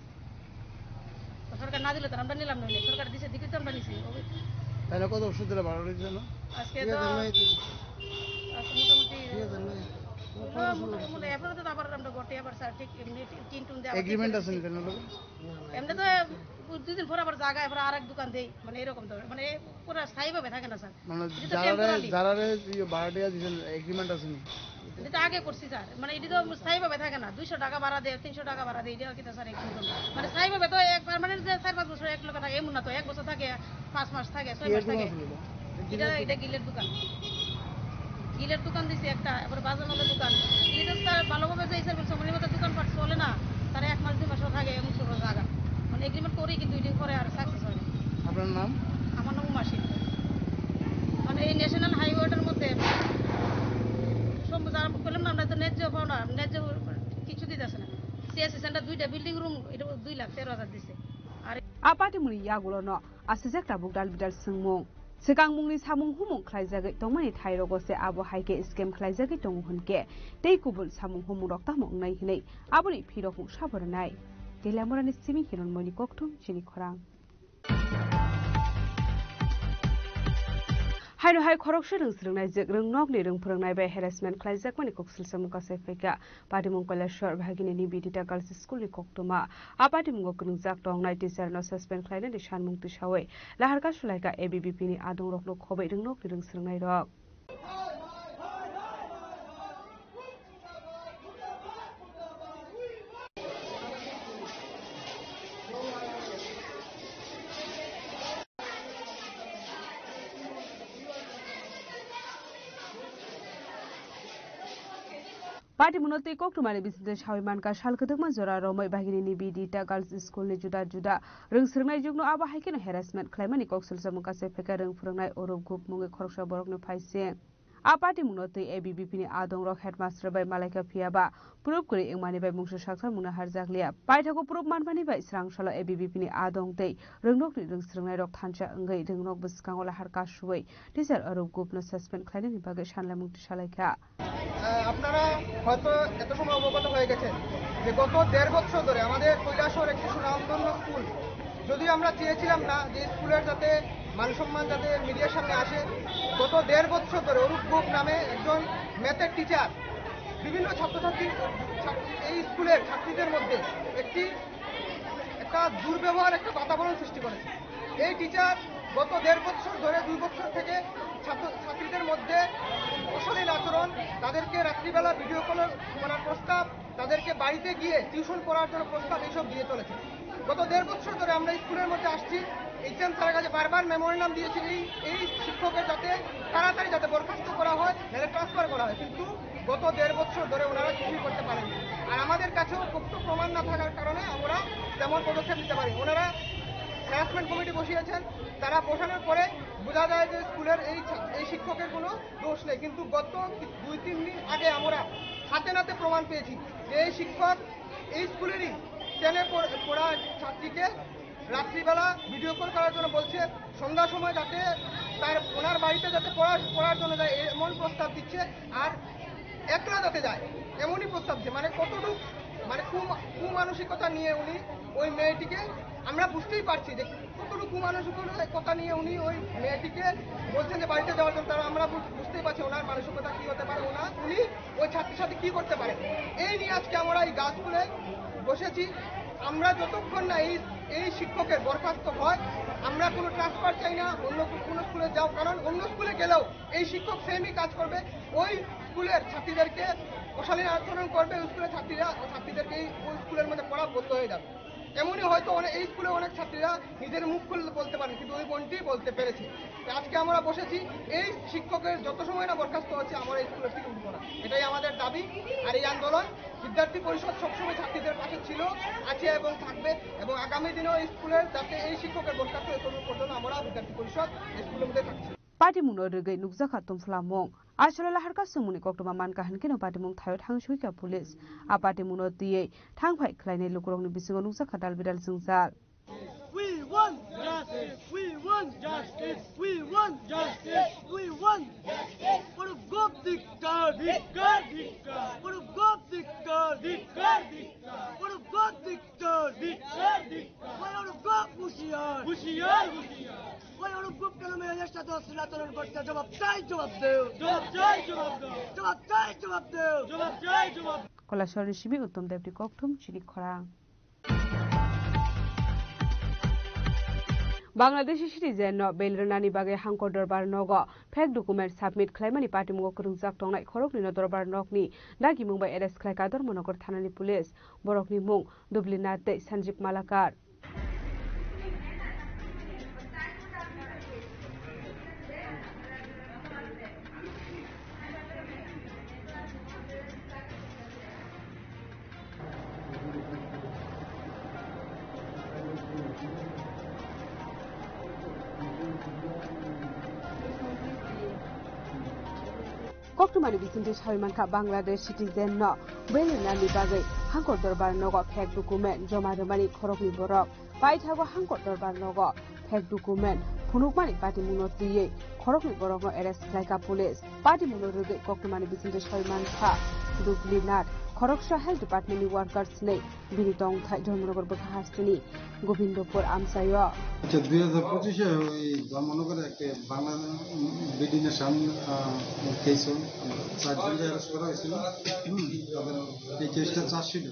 তো সরকার না দিলে তো আমরা নিলাম না, সরকার দিছে, দিকে তো আমরা নিছি। তাহলে কত ওষুধ দিলে ভালো হয়েছে না? আজকে ঠিক তো আছে, ভাই। আজকে মোটামুটি ঠিক আছে, ভাই। হলো, মোটামুটি এখন তো আবার আমরা গটে আবার স্যার ঠিক এমনি টিন টুন দিয়ে আবার এগ্রিমেন্ট ঠিক আছে করে নি, তাহলে? এমনি তো দুই দিন পর আবার জায়গায় আবার আর এক দোকান দেই, মানে এরকম তো, মানে পুরো স্থায়ীভাবে থাকে না স্যার। মানে এটা তো যারারে, temporary। যারারে ইয়ে ভাড়াটিয়া দিছেন, এগ্রিমেন্ট আছে নি? এটা তো আগে করছি স্যার, মানে এটা তো স্থায়ীভাবে থাকে না, দুইশো টাকা ভাড়া দেয়, তিনশো টাকা ভাড়া দেয়, এটা কি তো স্যার এগ্রিমেন্ট? মানে স্থায়ীভাবে তো এক পার্মানেন্ট যে চার পাঁচ বছর এক লোকে থাকে, এমন না তো, এক বছর থাকে, পাঁচ মাস থাকে, ছয় কি মাস এক থাকে। দোকান ছিল এটা? এটা, এটা গিলের দোকান। গিলের দোকান দিছে একটা, এবার বাজার মালের দোকান। এটা তো স্যার ভালোভাবে যে হিসাবে বলছে, মানে মতো দোকানপাট চলে না, তারা এক মাস দুই মাসও থাকে এমন ছোট জায়গা। মানে এগ্রিমেন্ট করেই কিন্তু ইডিং করে আর সাকসেস হয় না। আপনার নাম? আমার নাম উমাশি। মানে এই ন্যাশনাল হাইওয়েটার মধ্যে সব যারা বললাম না, আমরা তো ন্যায্য পাওনা, ন্যায্য কিছু দিতেছে না। সিএসসি সেন্টার দুইটা বিল্ডিং রুম, এটা দুই লাখ তেরো হাজার দিছে। আর A patimungni yagulono asijak tabuk dal bidal swngmung. Swkangmungni samung humung khlaijagwi tongmani thairogo se abo hai khe scam khlaijagwi tongo hwn khe tei kubun samung humungrok tamo wngnai hwnwi aboni phirokmung sabo rwnai. Teliamurani simi Hironmoini Kokthum chini khorang. Haino hai khoroksa rwng swrwngnaijwk rwng nokni rwng phwrwngnai bai harassment khlaijakmani koksil samung kasai phaikha. Patimung Kailashwar Bhagini Nivedita Girls School ni koktwma. A patimungo kwrwngjak tongnai teacher no suspend khlainani sanmung tisawi laharka sulaikha A B V P ni adongrokno khobwi rwngnokni rwng swrwngnairok. Patimungno twi koktwmani bisingtwi sawi mankha, sal kwthwkma jora romwi Bagini ni B D ta Girls School ni juda juda rwng swrwngnai jukno abo hai kheno harassment khlaimani kok swijamung kaisa phaikha rwng phwrwngnai Orup Gup mungwi khoroksa borokni phaising. A patimungno twi A B V P ni adongrok headmaster bai malaikha, phiyaba proof kwrwi wngmani bai mungsa saksa mungno harjakliya. Paithago proof manmani bai swrang salo A B V P ni adong tei rwngnokni rwng swrwngnairok thansa wngwi rwngnok bwskango lahar kasuwi teacher Orup Gupno suspend khlainani bagwi sanlaimung tisalaikha. আহ, আপনারা হয়তো এত সময় অবগত হয়ে গেছেন যে গত দেড় বছর ধরে আমাদের কৈলাসহর একটি সুনামধন্য স্কুল, যদিও আমরা চেয়েছিলাম না যে স্কুলের যাতে মান সম্মান যাতে মিডিয়ার সামনে আসে, গত দেড় বছর ধরে অরূপ গোপ নামে একজন ম্যাথের টিচার বিভিন্ন ছাত্রছাত্রী, ছাত্র- এই স্কুলের ছাত্রীদের মধ্যে একটি একটা দুর্ব্যবহার, একটা বাতাবরণ সৃষ্টি করেছে। এই টিচার গত দেড় বছর ধরে, দুই বছর থেকে ছাত্র ছাত্রীদের মধ্যে অশালীন আচরণ, তাদেরকে রাত্রিবেলা ভিডিও কল করার প্রস্তাব, তাদেরকে বাড়িতে গিয়ে টিউশন করার জন্য প্রস্তাব, এইসব দিয়ে চলেছে। গত দেড় বছর ধরে আমরা স্কুলের মধ্যে আসছি, এইচএম স্যারের কাছে বারবার মেমোরেন্ডাম দিয়েছি, এই এই শিক্ষকের যাতে তাড়াতাড়ি যাতে বরখাস্ত করা হয়, যাতে ট্রান্সফার করা হয়, কিন্তু গত দেড় বছর ধরে ওনারা কিছুই করতে পারেননি। আর আমাদের কাছেও পোক্ত প্রমাণ না থাকার কারণে আমরা তেমন পদক্ষেপ নিতে পারি। ওনারা হ্যারাসমেন্ট কমিটি বসিয়েছেন, তারা বসানোর পরে বোঝা যায় যে স্কুলের এই ছা- এই শিক্ষকের কোনো দোষ নেই, কিন্তু গত কি- দুই তিন দিন আগে আমরা হাতে নাতে প্রমাণ পেয়েছি যে এই শিক্ষক এই স্কুলেরই টেনে পড়- পড়া ছাত্রীকে রাত্রিবেলা ভিডিও কল করার জন্য বলছে, সন্ধ্যার সময় যাতে তার ওনার বাড়িতে যাতে পড়া পড়ার জন্য যায়, এমন প্রস্তাব দিচ্ছে। আর একলা যাতে যায়, এমনই প্রস্তাব দিচ্ছে। মানে কতটুক মানে কুম- কুমানসিকতা নিয়ে উনি ওই মেয়েটিকে, আমরা বুঝতেই পারছি যে কতটুকু কুমানসিকতা নিয়ে উনি ওই মেয়েটিকে বলছেন যে বাড়িতে যাওয়ার জন্য। তারা আমরা বুঝ- বুঝতেই পারছি ওনার মানসিকতা কি হতে পারে, ওনার উনি ওই ছাত্রীর সাথে কি করতে পারে, এই নিয়ে আজকে আমরা এই গাছ তুলে বসেছি। আমরা যতক্ষণ না এই এই শিক্ষকের বরখাস্ত হয়, আমরা কোনো ট্রান্সফার চাই না, অন্য কো- কোনো স্কুলে যাও, কারণ অন্য স্কুলে গেলেও এই শিক্ষক সেমই কাজ করবে। ওই স্কুলের ছাত্রীদেরকে অশালীন আচরণ করবে, ওই স্কুলের ছাত্রীরা ছাত্রীদেরকে এই ওই স্কুলের মধ্যে পড়া বন্ধ হয়ে যাবে। এমনই হয়তো অনেক এই স্কুলে অনেক ছাত্রীরা নিজের মুখ খুলে বলতে পারেন, কিন্তু ওই বোনটি বলতে পেরেছে। তো আজকে আমরা বসেছি, এই শিক্ষকের যত সময় না বরখাস্ত হচ্ছে, আমরা এই স্কুলের থেকে উঠবো না, এটাই আমাদের দাবি। আর এই আন্দোলন বিদ্যার্থী পরিষদ সবসময় ছাত্রীদের পাশে ছিল, আছে এবং থাকবে। এবং আগামী দিনেও এই স্কুলের যাতে এই শিক্ষকের বরখাস্ত হয়ে ততদূর পর্যন্ত আমরা বিদ্যার্থী পরিষদ এই স্কুলের মধ্যে থাকছি। Patimungno rwgwi nukjakha tumphlamung. Asolo lahar kasungmungni koktwma mankha hinkhe no patimung thaio thang suikha police. A patimungno twiwi thangphai khlainai lukurokni bisingo nukjakha dalbidal jwngjal. We want justice. We want justice. We want justice. We want justice. Orup Gop ধিক্কার, ধিক্কার, ধিক্কার। Orup Gop ধিক্কার, ধিক্কার, ধিক্কার। Orup Gop ধিক্কার, ধিক্কার, ধিক্কার। Why Orup Gop হুঁশিয়ার? হুঁশিয়ার, হুঁশিয়ার। Why Orup Gop কেন মেয়েদের সাথে অশ্লীল আচরণ করছে? জবাব চাই, জবাব দেও। জবাব চাই, জবাব দাও। জবাব চাই, জবাব দেও। জবাব চাই, জবাব দাও। Kolasor ni simi Uttom Debni kokthum chini khorang. Bangladeshi citizen no bail rwnani bagwi Hangkor Dorbar nogo fake document submit khlaimani patimungo kwrwngjak tongnai khoroknwi no Dorbar nokni dagimung bai arrest khlaikha Dharmanagar thanani police. Borokni mung Dublinath tei Sanjeev Malakar. Koktwmani bisingtwi sawi mankha, Bangladesh citizen no bail rwnani bagwi Hangkor Dorbar nogo fake document joma rwmani khoroknwi borok. Paithago Hangkor Dorbar nogo fake document phunukmani patimungno twiwi khoroknwi borokno arrest khlaikha police. Patimungno rwgwi koktwmani bisingtwi sawi mankha Dublinath, khoroksa health department ni workers hwnwi bini tongthai Dharmanagar bwkha hasteni Gobindopur amchaio. আচ্ছা, দুই হাজার পঁচিশে ওই ধর্মনগরে একটা Bangla BD nation, আহ, কেস হল, চারজনকে অ্যারেস্ট করা হয়েছিল। হুম, তাদের এই কেসটা চার্জশিট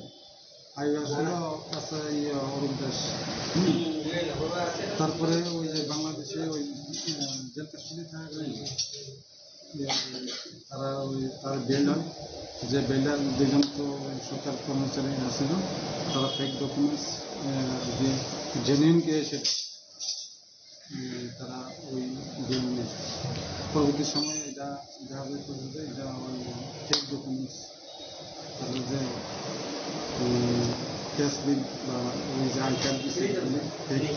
আইওএস ছিল, আচ্ছা, ইয়ে, অরূপ দাস। হুম। তারপরে ওই যে বাংলাদেশে ওই, আহ, জেল কাস্টডি থাকাকালীন, ইয়ে, তারা ওই, তার বেল হয়, যে বেলটা দুজন তো ওই সরকার কর্মচারী ছিল, তারা ফেক ডকুমেন্টস, আহ, দিয়ে জেনুইন কে এসে, উম, তারা ওই বেল নেয়। পরবর্তী সময়ে এটা দেখা যায় যে এটা ওই ফেক ডকুমেন্টস। যে, উম, কেস বিল বা ওই যে আইকার বিষয়ে ঠিক।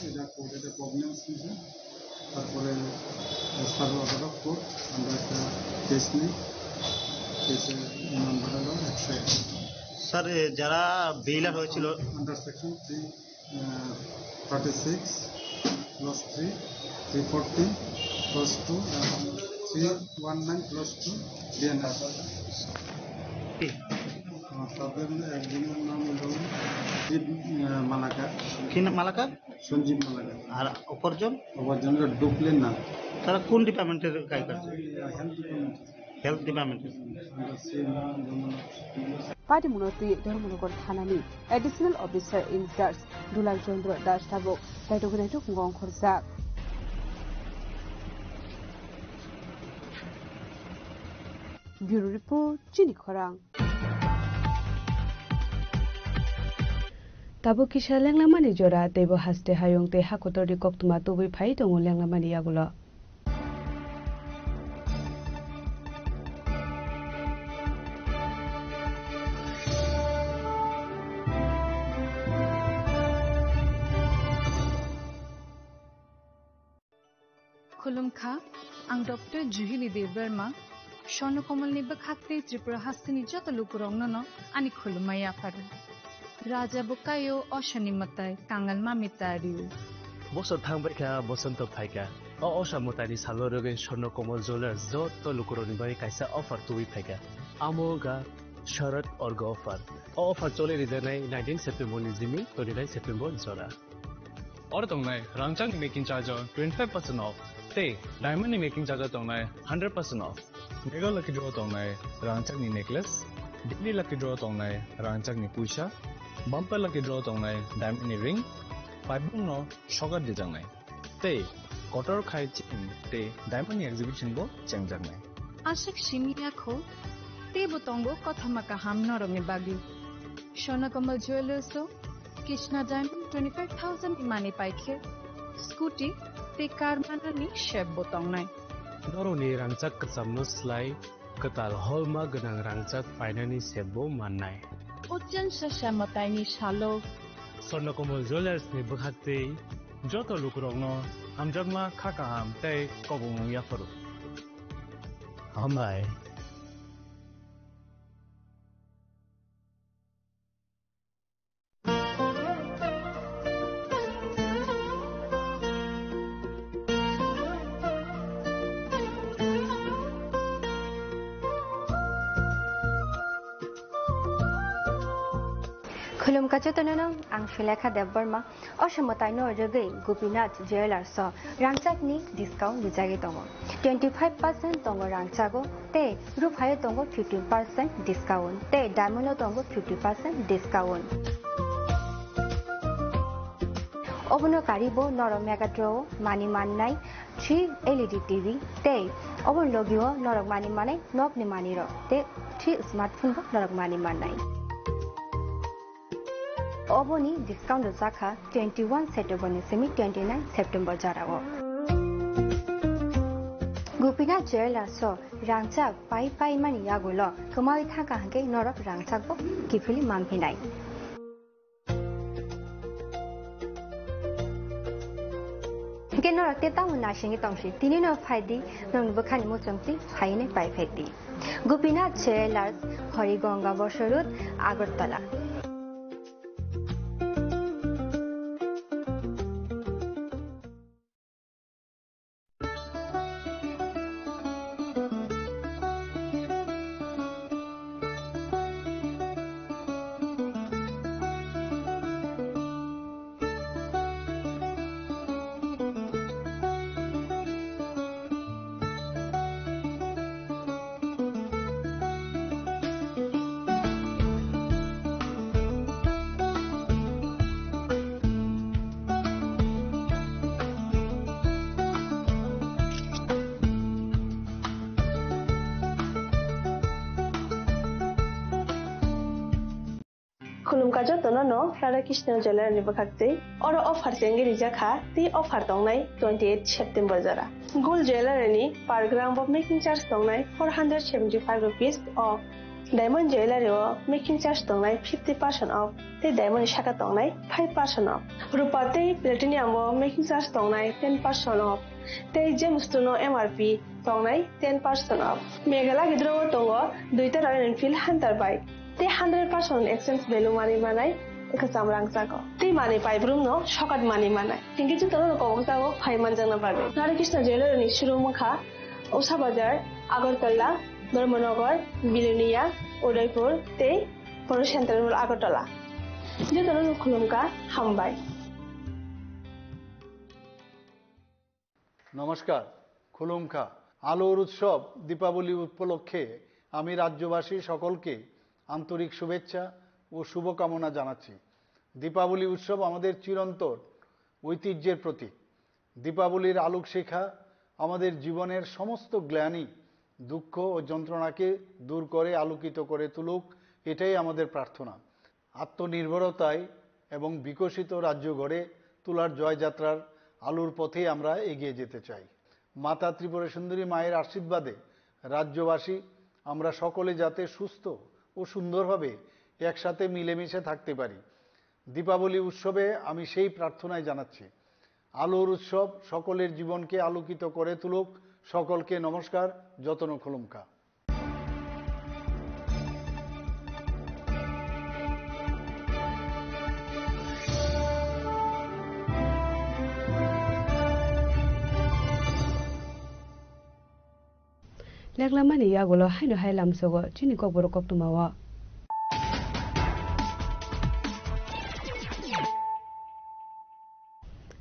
এটা কোর্টে প্রবলেম শুনছে। তারপরে as per order of court আমরা একটা কেস নিই। কেসের নাম্বার হলো একশো এক। স্যার, এ, যারা বেইলার হয়েছিল আন্ডার সেকশন থ্রি, আহ, thirty six, clause three, three forty, clause two এবং three one nine, clause two BNS. কি? আহ, তাদের একজনের নাম হলো সঞ্জীব, আহ, মালাকার। কি নাম? মালাকার? সঞ্জীব মালাকার। আর অপরজন? অপরজন হলো ডুকলেন নাথ। তারা কোন ডিপার্টমেন্টের কাজ করছে? আহ, health department. Health department. Under CM. Padi Munoti Dharmanagar Thanani Additional Officer in Charge Dulal Chandra Das tabuk naitok naitok wngkha khorjak. Bureau Report, Chini Khorang. Tabuk kisa lenglamani jora, teibo haste hayung tei hakotorni koktwma tubui phai tongo lenglamani yagulo. Khulumkha, ang Doctor Juhili Debbarma, Swarno Komalni bwkhak tei Tripura hasteni joto lukurokno no ani khulumma yapharo. Raja bo kaio, osani mwtai, kangal mami ta rio. Bosor thangbaikha, bosonto phaikha. O osa mwtaini salo rwgwi Swarno Komal Jewellers joto lukurokni bagwi kaisa offer tubui phaikha. Amo wngkha Sharad Orgo offer. O offer choli rijaknai nineteen September ni simi twenty nine September jora. Oro tongnai rangchakni making charge o twenty five percent off tei diamond ni making charge o tongnai hundred percent off. Mega lucky draw tongnai rangchakni necklace, daily lucky draw tongnai rangchakni puisa, bumper lucky draw tongnai diamond ni ring, paibung no sogar dijaknai. Tei kotor khai chain tei diamond ni exhibition bo chengjaknai. Aswk simi yakho, teibo tongo kothoma kaham norokni bagwi. Swarno Komal Jewellers o Krishna Diamond twenty five thousand ni manwi paikhe, scooty tei car manani sep bo tongnai. Norokni rangchak kwchamno slai kwtal holma gwnang rangchak painani sep bo mannai. Uchan sasa mwtaini salo. Swarno Komal Jewellers ni bwkhak tei joto lukurokno hamjakma, kha kaham tei kobongmung yapharo. Hambai. Khulumkha jotono, ang Sulekha Debbarma. O se mwtaino rwgwi Gopinath Jewellers o rangchakni discount rijagwi tongo. Twenty five percent tongo rangchago tei ruphaio tongo fifteen percent discount tei diamond o tongo fifty percent discount. Obono karibo norok Mega Draw o mani mannai three L E D T V tei obo logio norok mani manai nokni manirok tei three smartphone bo norok mani mannai. Oboni discount rwjakha twenty one September ni simi twenty nine September jorao. Gopinath Jewellers o rangchak pai pai mani yagulo kwmawi thangkha hwnkhe norok rangchak bo kiphilwi manphinai. Hwnkhe norok tei tamo naisingwi tongsi, tini no phaidi, nokni bwkhani muchungtwi phainai pai phaidi. Gopinath Jewellers, Harigonga Bosor Road, Agartala. Khulumkha jotono no Radha Krishna Jewellery ni bwkhak twi. Oro offer chengwi rijak kha, tei offer tongnai twenty eight September jora. Gold Jewellery ni per gram bo making charge tongnai four hundred seventy five rupees o. Diamond Jewellery o making charge tongnai fifty percent off, tei diamond ni saka tongnai five percent off. Rupa tei platinum o making charge tongnai ten percent off, tei gemstone o M R P tongnai ten percent off. Meghalaya gidro o tongo duita Royal Enfield Hunter bike, tei hundred percent exchange value manwi manai kwcham rangchago. Tei manwi paibrum no sokat manwi manai. Hinkhe jotono kobok jago phai manjakna bagwi. Radha Krishna Jewellery ni showroom wngkha Usha Bazar, Agartala, Dharmanagar, Bilonia, Udaipur tei Photo Centre Mall Agartala. Jotono no khulumkha, hambai. নমস্কার, খুলুমখা। আলোর উৎসব দীপাবলি উপলক্ষে আমি রাজ্যবাসী সকলকে আন্তরিক শুভেচ্ছা ও শুভকামনা জানাচ্ছি। দীপাবলি উৎসব আমাদের চিরন্তন ঐতিহ্যের প্রতীক। দীপাবলির আলোকশিখা আমাদের জীবনের সমস্ত গ্লানি, দুঃখ ও যন্ত্রণাকে দূর করে আলোকিত করে তুলুক, এটাই আমাদের প্রার্থনা। আত্মনির্ভরতায় এবং বিকশিত রাজ্য গড়ে তোলার জয়যাত্রার আলোর পথেই আমরা এগিয়ে যেতে চাই। মাতা ত্রিপুরা সুন্দরী মায়ের আশীর্বাদে রাজ্যবাসী আমরা সকলে যাতে সুস্থ ও সুন্দরভাবে একসাথে মিলেমিশে থাকতে পারি। দীপাবলি উৎসবে আমি সেই প্রার্থনাই জানাচ্ছি। আলোর উৎসব সকলের জীবনকে আলোকিত করে তুলুক। সকলকে নমস্কার, যতন খুলুমকা। Leklamani yagulo haino hai lamsogo chini kokborok koktwmao.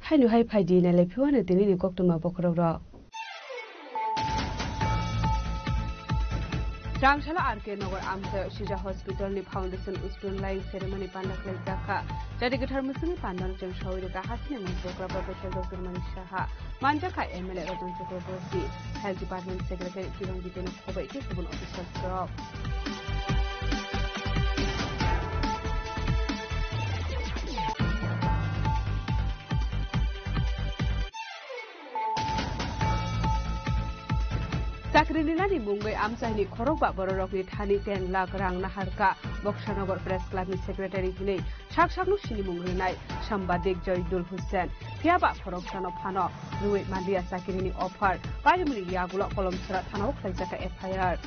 Haino hai phaidi nailai phiwano tinini koktwma bokhorokrok. Changsala R K Nagar amchaio Sija Hospital ni Foundation Stone Laying Ceremony panda khlaijak kha. Jadi kwthar mwswngni pandano chwng sawi rwkha hasini mungsa Professor Doctor Manik Saha. Manjakha M L A Ratan Chakraborty, Health Department Secretary Kiran Giteno khobai tei kubun officials rok. Chakri rinani mungwi amchaini khorokba bororokni thani ten lakh rang naharkha Boksanagar Press Club ni Secretary hinwi sak sakno sinimung rwnai sambadik Joidul Hussain. Phiyaba khoroksano phano rwui manliya chakirini offer. Paimani yagulo Kolomsora thanao khlaijak kha F I R.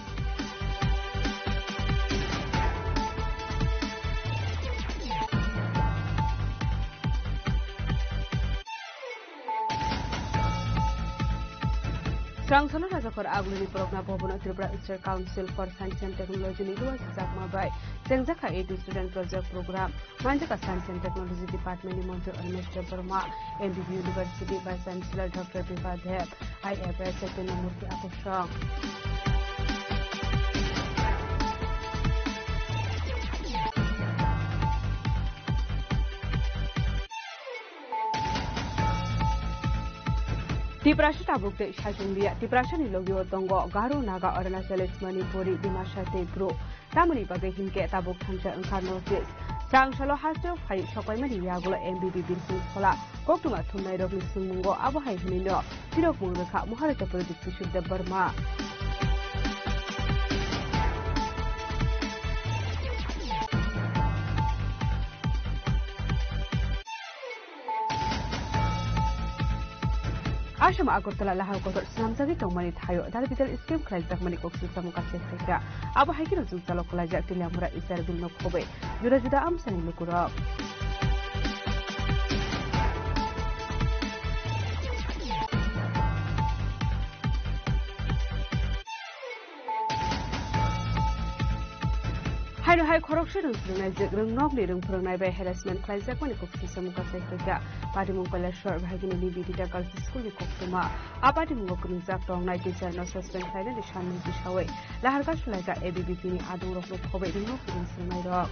Changsala Rajakhor Agulini Progna Bhavan o Tripura State Council for Science and Technology ni luwa sijak ma bai chengjak kha A two Student Project Program. Manjak kha Science and Technology Department ni montri Animesh Debbarma, M B B University Vice Chancellor Doctor Bipa Deb, I F S Chaitanya Murthy Akosong. Tiprasa tabuk tei saichung liya. Tiprasa ni logi o tongo Garo, Naga, Arunachali, Manipuri, Dimasa tei Bru. Tamoni bagwi hinkhe tabuk thansa wngkha North East. Changsalo hasteo phai soklaimani yagulo M B B Birsing Khola koktwma thumnairokni swngmungo abo hai hwnwino phirokmung rwkha Maharaja Pradyut Kishore Debbarma. Assam Agartala lahar kotor swnamjagwi tongmani thaio dal bidal scheme khlaijakmani kok swijamo kaisa phaikha. Abo hai kheno jwngjalo kwlaijak Teliamura Isar Bill no khobwi juda juda amchani lukurok. Haino hai khoroksa rwng phwrwngnaijak rwng nokni rwng phwrwngnai bai harassment khlaijakmani kok swijamo kasai khaikha. Patimung Kailashwar bai haikhe Nibedita Girls School ni koktwma. A patimungo kwrwngjak tongnai teacher no suspend khlainani samung tisawi laharkha sulaikha A B V P ni adongrokno khobwi rwng nokni rwng phwrwngnairok.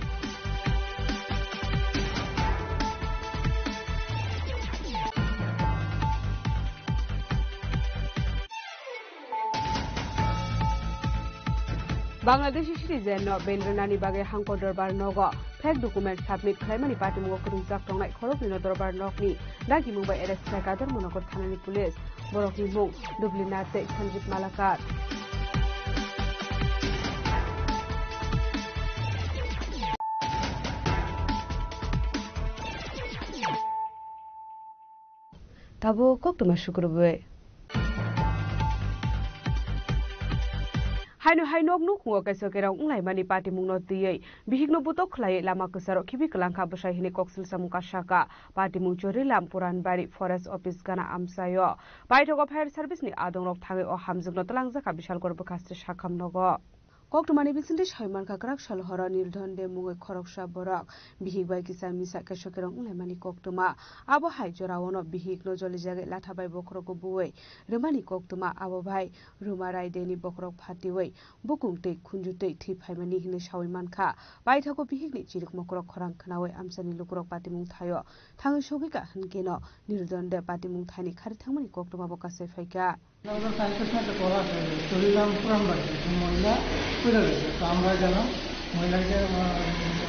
Bangladeshi citizen no bail rwnani bagwi hangko dorbar nogo fake document submit khlaimani patimungo kwrwngjak tongnai khoroknwino dorbar nokni dagimung bai arrest khlaikha Dharmanagar thanani police. Borokni mung Dublinath tei Sanjib Malakar. Tabuk koktwma sukrubwi. Haino hai nok nukhungo kaisa kerong wnglaimani patimungno twiwi bihikno butok khlaiwi lama kwcharo khibi kwlangkha bwsai hwnwi koksil samung kasaka. Patimung Chorilam Puranbari Forest Office gana amchaio. Paithago fire service ni adongrok thangwi o hamjwkno twlangjakha Bishalgor bwkhaste sakham nogo. Koktwmani bisingtwi sawi mankha, kwrak sal horo Nirdhon de mungwi khoroksa borok bihik bai kisa misa kaisa kerong wnglaimani koktwma. Abo hai joraono bihikno jolijagwi latha bai bokhorogo buwi rwmani koktwma, abo bai Ruma Rai deni bokhorok phatiwi bukung tei khunju twi thwi phaimani hinwi sawi mankha. Paithago bihikni chirikmokrok khorang khwnawi amchaini lukurok patimung thaio thangwi sogwikha, hwnkhe no Nirdhon de patimung thaini khari thangmani koktwmabo kasai phaikha. Number five percent kola se, Chorilam Puranbari, মহিলা পড়ে গেছে। তো আমরা গেলাম, মহিলাকে, আহ,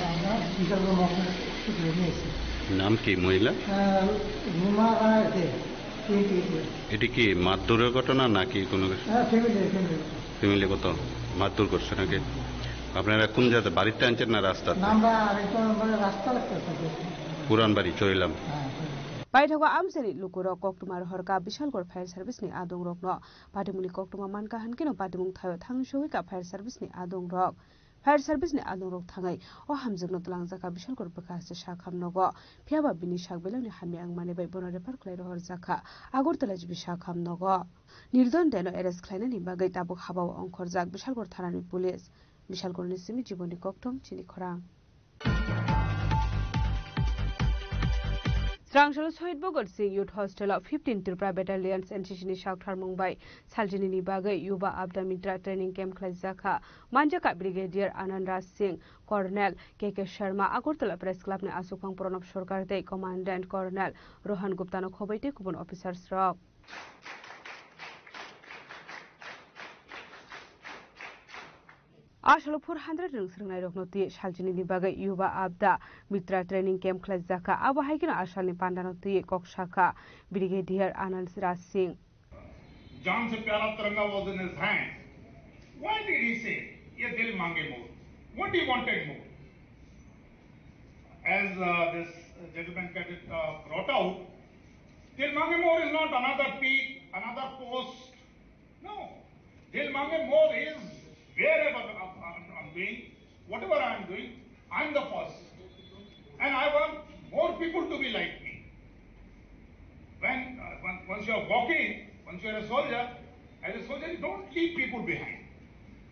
আমরা বিশালগড় মহকুমা হাসপাতালে নিয়ে এসেছি। নাম কি মহিলা? আহ, রুমা রায় দে, twenty eight years। এটা কি মারধরের ঘটনা নাকি কোনো কিছু? হ্যাঁ, family, family। ফ্যামিলিগত মারধর করছে নাকি? আপনারা কোন জায়গাতে, বাড়িতে আনছেন না রাস্তাতে? না, আমরা আরেকটা, আমরা রাস্তা রাখতে। পুরান বাড়ি, চরিলাম। হ্যাঁ, Charilam. Paithago amchaini lukurok koktwma rohorkha Bishalgor fire service ni adongrokno. Patimungni koktwma mankha hwnkhe no patimung thaio thangwi sogwikha fire service ni adongrok. Fire service ni adongrok thangwi o hamjwkno twlangjakha Bishalgor bwkhaste sakham nogo. Phiyaba bini sak belaini hamya wngmani bai bono refer khlai rohorjakha Agartala G B sakham nogo. Nirdhon deno arrest khlainani bagwi tabuk habao ongkhorjak Bishalgor thanani police. Bishalgorni simi Jiboni Kokthom, chini khorang. Srangsalni Shohid Bhagat Singh Youth Hostel o fifteen Tripura Battalions N C C ni saktharmung bai salchinini bagwi Yuva Abda Mitra Training Camp khlaijakha. Manjakha Brigadier Anand Raj Singh, Colonel K K Sharma, Agartala Press Club ni aswkphang Pranab Sarkar tei Commandant Colonel Rohan Gupta no khobwi tei kubun officers rok. Asalo four hundred rwng swrwngnairokno twi salchinini bagwi Yuva Abda Mitra Training Camp khlaijakha. Abo hai kheno asalni pandano twi kok sakha Brigadier Anand Raj Singh. जान से प्यारा तिरंगा was in his hand. Why did he say, "ये दिल मांगे मोर"? What he wanted more? As, uh, this gentleman cadet, uh, brought out, दिल मांगे मोर is not another peak, another post. No. दिल मांगे मोर is wherever I'm, I'm, I'm doing, whatever I'm doing, I'm the first. And I want more people to be like me. When, uh, when, once you are walking, once you are a soldier, as a soldier, you don't leave people behind.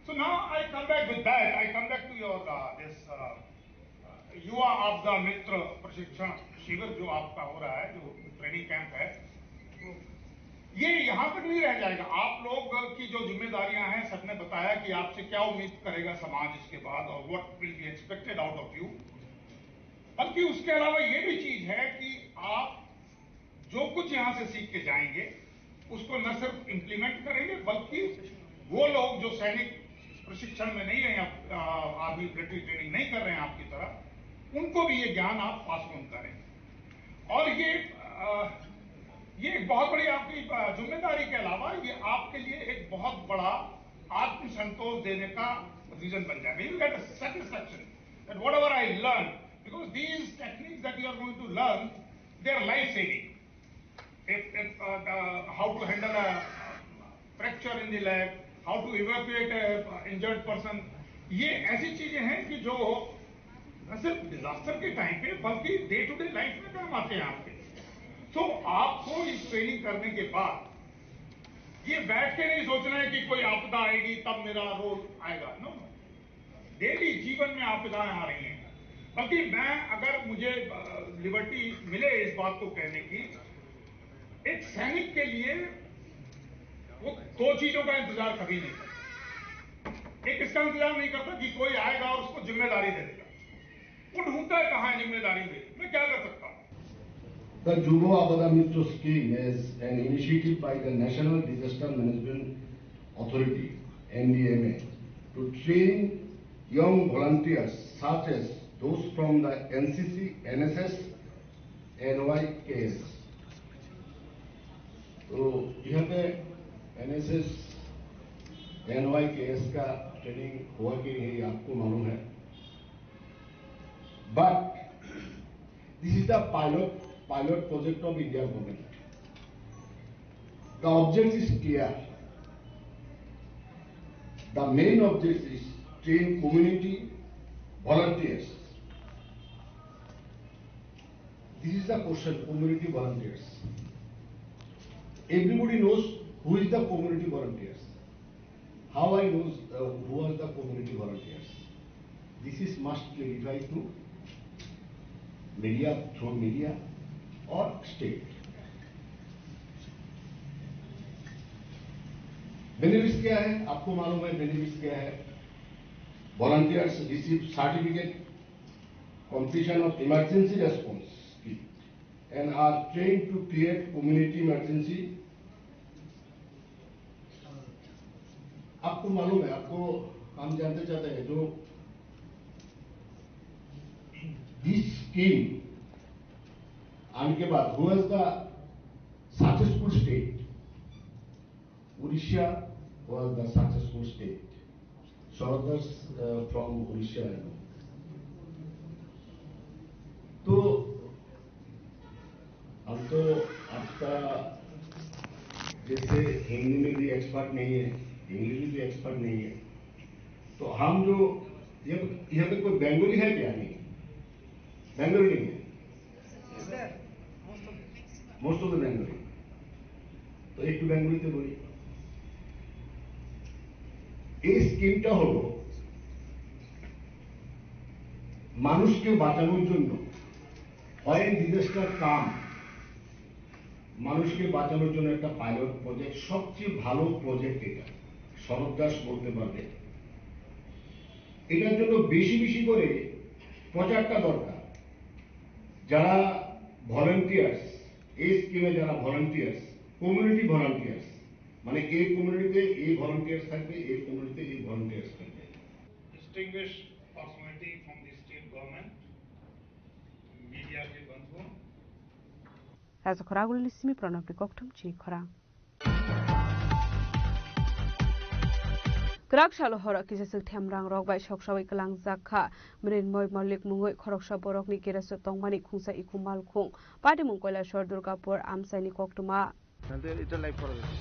So now I come back with that. I come back to your, uh, this, uh, युवा आपदा मित्र प्रशिक्षण शिविर जो आपका हो रहा है, जो ट्रेनिंग कैंप है, ये यहाँ तक नहीं रह जाएगा। आप लोग की जो जिम्मेदारियां हैं, सर ने बताया कि आपसे क्या उम्मीद करेगा समाज इसके बाद और what will be expected out of you, बल्कि उसके अलावा ये भी चीज है कि आप जो कुछ यहाँ से सीख के जाएंगे, उसको न सिर्फ इम्प्लीमेंट करेंगे, बल्कि वो लोग जो सैनिक प्रशिक्षण में नहीं रहे, आप, आ, आर्मी मिलिट्री ट्रेनिंग नहीं कर रहे हैं आपकी तरह, उनको भी ये ज्ञान आप पास ऑन करें। और ये, आ, ये एक बहुत बड़ी आपकी, आ, जिम्मेदारी के अलावा ये आपके लिए एक बहुत बड़ा आत्मसंतोष देने का रीजन बन जाएगा। You get a satisfaction that whatever I learn, because these techniques that you are going to learn, they are life saving. If, if, uh, uh, how to handle a fracture in the leg, how to evacuate a, uh, injured person, ये ऐसी चीजें हैं कि जो न सिर्फ डिजास्टर के टाइम पे बल्कि डे टू डे लाइफ में काम आते हैं आपके। तो आपको इस ट्रेनिंग करने के बाद ये बैठ के नहीं सोचना है कि कोई आपदा आएगी तब मेरा रोल आएगा। नो, डेली जीवन में आपदाएं आ रही हैं। बल्कि मैं, अगर मुझे, अ, लिबर्टी मिले इस बात को कहने की, एक सैनिक के लिए वो दो चीजों का इंतजार कभी नहीं करता। एक इसका इंतजार नहीं करता कि कोई आएगा और उसको जिम्मेदारी दे देगा। वो ढूंढता है, कहाँ है जिम्मेदारी मेरी, मैं क्या कर सकता हूँ। The Yuva Abda Mitra scheme is an initiative by the National Disaster Management Authority, N D M A, to train young volunteers such as those from the N C C, N S S, N Y K S. तो यहाँ पे N S S, N Y K S का ट्रेनिंग हुआ कि नहीं, आपको मालूम है। But this is the pilot, pilot project of India government. The object is clear. The main object is train community volunteers. This is the question, community volunteers. Everybody knows who is the community volunteers. How I know, uh, who are the community volunteers? This is must clarify to media, through media or state. Benefits क्या है? आपको मालूम है benefits क्या है? Volunteers receive certificate completion of emergency response kit and are trained to create community emergency। आपको मालूम है, आपको, हम जानते चाहते हैं, जो this scheme आने के बाद who was the successful state? Odisha was the successful state. Sorodas, uh, from Odisha, I know. तो हम तो आपका जैसे हिंदी में भी एक्सपर्ट नहीं है, इंग्लिश में भी एक्सपर्ट नहीं है, तो हम जो ये, यहाँ पे कोई बंगाली है क्या? नहीं, बंगाली नहीं है। Most of the Bengali। তো একটু বেঙ্গলিতে বলি। এই স্কিমটা হলো মানুষকে বাঁচানোর জন্য, অয়েল ডিজাস্টার কাম, মানুষকে বাঁচানোর জন্য একটা পাইলট প্রজেক্ট, সবচেয়ে ভালো প্রজেক্ট এটা। শরৎ দাস বলতে পারবে। এটার জন্য বেশি বেশি করে প্রচারটা দরকার। যারা ভলান্টিয়ার্স, এই স্কিমে যারা ভলান্টিয়ার্স, কমিউনিটি ভলান্টিয়ার্স, মানে এই কমিউনিটিতে এই ভলান্টিয়ার্স থাকবে, এই কমিউনিটিতে এই ভলান্টিয়ার্স থাকবে। Distinguished personality from the state government, media ke bandhu, Raja khorang uli simi pranabni kokthum chini khorang. Kwrak salo horo kisa swk themrang rok bai sok sawi kwlangjak kha. Mrinmoy Malik mungwi khoroksa borokni gereso tongmani khungsa ikhum malkhung. Patimung Koilashor Durgapur amchaini koktwma. এটা লাইভ করা যাবে।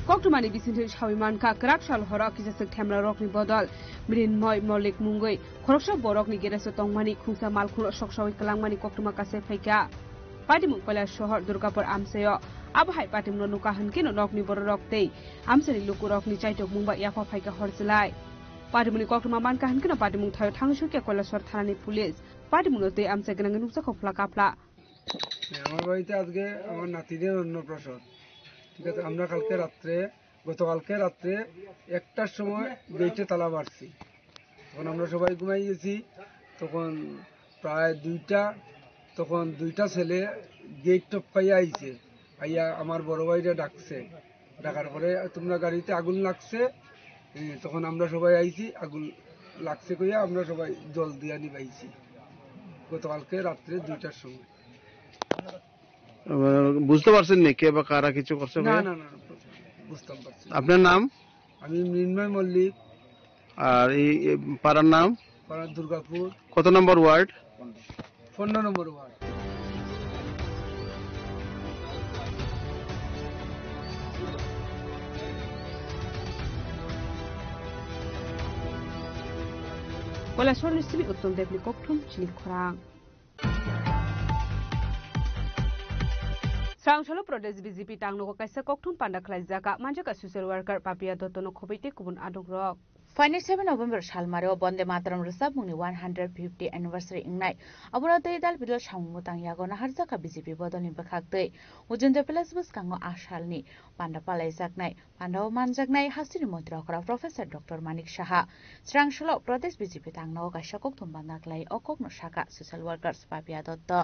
Koktwmani bisingtwi sawi mankha, kwrak sal horo kisa swk themra rokni bodol Mrinmoy Malik mungwi khoroksa borokni gereso tongmani khungsa malkhungno sok sawi kwlangmani koktwma kasai phaikha. Patimung Koilashor Durgapur amchaio. Abo hai patimungno nukha hwnkhe no nokni bororok tei amchaini lukurokni chaitokmung bai yapha phaikha horchilai. Patimungni koktwma mankha hwnkhe no patimung thaio thangwi sokya Koilashor thanani police. Patimungno twi amchai gwnangwi nukjakha phla kaphla. হ্যাঁ, আমার বাড়িতে আজকে আমার নাতিদের অন্নপ্রাশন। ঠিক আছে, আমরা কালকে রাত্রে, গতকালকে রাত্রে একটার সময় গেটে তালা মারছি। তখন আমরা সবাই ঘুমাই গেছি। তখন প্রায় দুইটা, তখন দুইটা ছেলে গেট টপকাইয়া আইছে, আইয়া আমার বড় ভাইরে ডাকছে। ডাকার পরে তোমরা গাড়িতে আগুন লাগছে, এ, তখন আমরা সবাই আইছি, আগুন লাগছে কইয়া আমরা সবাই জল দিয়া নিবাইছি গতকালকে রাত্রে দুইটার সময়। আহ, বুঝতে পারছেন নি কে বা কারা কিছু করছে না, ভাইয়া? না, না, না, বুঝতাম পারছি না। আপনার নাম? আমি মৃন্ময় মল্লিক। আর এই, এই পাড়ার নাম? পাড়া দুর্গাপুর। কত নম্বর ওয়ার্ড? পনেরো নম্বর word. Koilashorni simi Uttom Debni kokthum chini khorang. Srangchalo Pradesh B J P tangnogo kaisa kokthum panda khlaijak, manjak social worker Papiya Dottono khobwi tei kubun adongrok. Phainai seven November salmaro Bonde Mataram rwchapmungni one hundred fifty anniversary wngnai. Abono tei dal bidal samung mwtang yago naharjakha B J P bodolni bwkhaktwi. Ujunde Palace bwskango a salni panda palaijaknai, pandao manjaknai hasteni montri okra Professor Doctor Manik Saha. Srangchalo Pradesh B J P tangnogo kaisa kokthum panda khlai o kokno sakha social workers Papiya Dotto.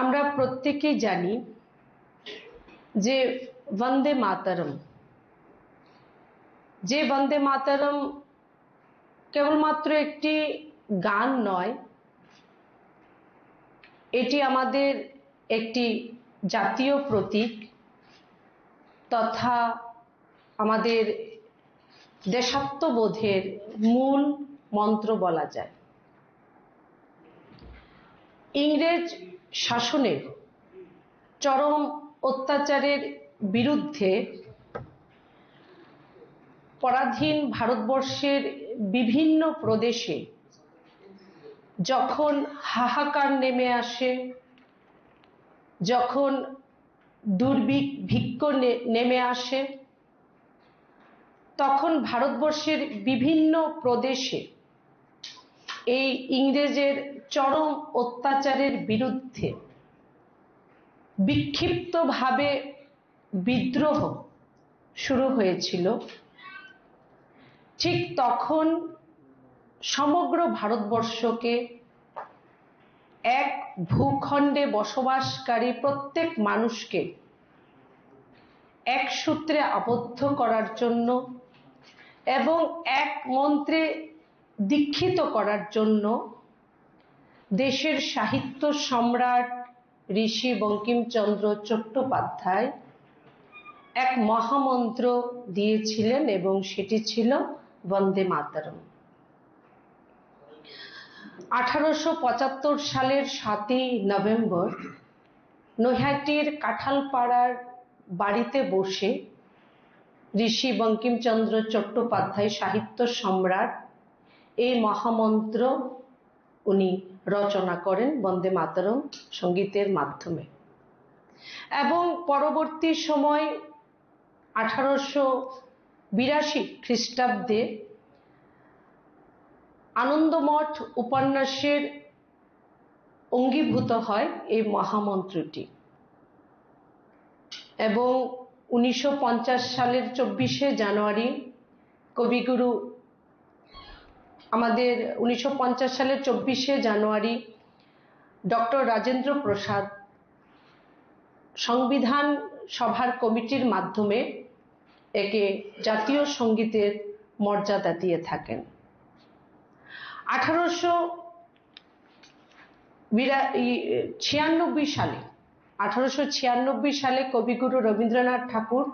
আমরা প্রত্যেকেই জানি যে বন্দে মাতরম, যে বন্দে মাতরম কেবলমাত্র একটি গান নয়, এটি আমাদের একটি জাতীয় প্রতীক তথা আমাদের দেশাত্মবোধের মূল মন্ত্র বলা যায়। ইংরেজ শাসনের চরম অত্যাচারের বিরুদ্ধে পরাধীন ভারতবর্ষের বিভিন্ন প্রদেশে যখন হাহাকার নেমে আসে, যখন দুর্ভিক্ষ নে-, নেমে আসে, তখন ভারতবর্ষের বিভিন্ন প্রদেশে এই ইংরেজের চরম অত্যাচারের বিরুদ্ধে বিক্ষিপ্তভাবে বিদ্রোহ শুরু হয়েছিল। ঠিক তখন সমগ্র ভারতবর্ষকে এক ভূখণ্ডে বসবাসকারী প্রত্যেক মানুষকে এক সূত্রে আবদ্ধ করার জন্য এবং এক মন্ত্রে দীক্ষিত করার জন্য দেশের সাহিত্য সম্রাট ঋষি বঙ্কিমচন্দ্র চট্টোপাধ্যায় এক মহামন্ত্র দিয়েছিলেন এবং সেটি ছিল বন্দে মাতরম। আঠারোশো পঁচাত্তর সালের সাতই নভেম্বর নৈহাটির কাঁঠালপাড়ার বাড়িতে বসে ঋষি বঙ্কিমচন্দ্র চট্টোপাধ্যায়, সাহিত্য সম্রাট, এই মহামন্ত্র উনি রচনা করেন বন্দে মাতরম সঙ্গীতের মাধ্যমে। এবং পরবর্তী সময় আঠারোশো বিরাশি খ্রিস্টাব্দে আনন্দমঠ উপন্যাসের অঙ্গীভূত হয় এই মহামন্ত্রটি। এবং উনিশশো পঞ্চাশ সালের চব্বিশে জানুয়ারি কবিগুরু, আমাদের উনিশশো পঞ্চাশ সালের চব্বিশে জানুয়ারি ডক্টর রাজেন্দ্র প্রসাদ সংবিধান সভার কমিটির মাধ্যমে একে জাতীয় সঙ্গীতের মর্যাদা দিয়ে থাকেন। আঠারোশো বিরা-, ই, ছিয়ানব্বই সালে, আঠারোশো ছিয়ানব্বই সালে কবিগুরু রবীন্দ্রনাথ ঠাকুর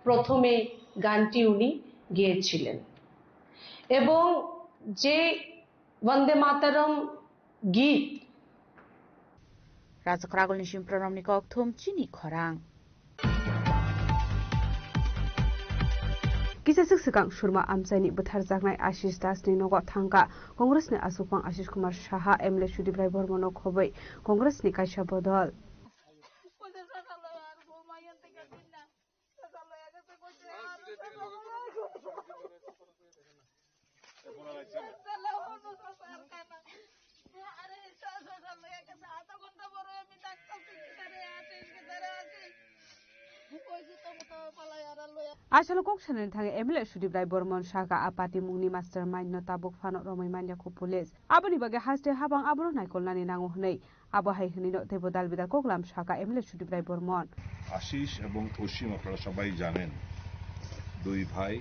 প্রথম এই গানটি উনি গেয়েছিলেন। এবং যে বন্দে মাতরম গীত রাজা Khragulni Simpranomni kokthum chini khorang. Kisa swk swkang Surma amchaini bwtharjaknai Ashish Dasni nogo thangkha Congressni asukphang Ashish Kumar Saha, M L A Sudip Rai Bormano khobwi Congressni kaisa bodol. Asalo kok sanani thangwi M L A Sudip Rai Bormon sakha, a party mungni mastermind no tabuk phano romwi manya kho police. Aboni bagwi haste habang abono naikolnani nango hwnwi. Abo hai hwnwino teibo dalbidal koklam sakha M L A Sudip Rai Bormon. Ashis এবং অসীম আপনারা সবাই জানেন, দুই ভাই।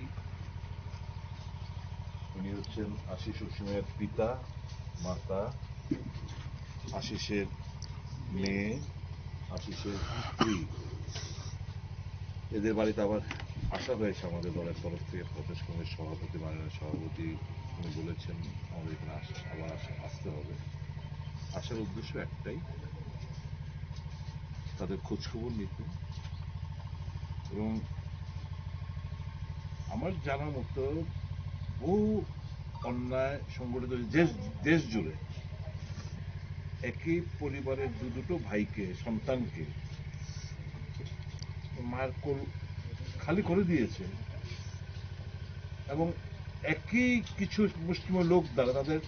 উনি হচ্ছেন আশিস অসীমের পিতা, মাতা, আশিসের মেয়ে, আশিসের স্ত্রী। এদের বাড়িতে আবার আসা হয়েছে আমাদের দলের তরফ থেকে, প্রদেশ কংগ্রেস সভাপতি, মাননীয় সভাপতি উনি বলেছেন আমাদের এখানে আস-, আবার আস-, আসতে হবে। আসার উদ্দেশ্য একটাই, তাদের খোঁজখবর নিতে। এবং আমার জানা মতো বহু অন্যায় সংগঠিত হয়েছে দেশ, দেশ জুড়ে। একই পরিবারের দু দুটো ভাইকে, সন্তানকে মার কোল খালি করে দিয়েছে এবং একই কিছু মুষ্টিমেয় লোক দ্বারা তাদের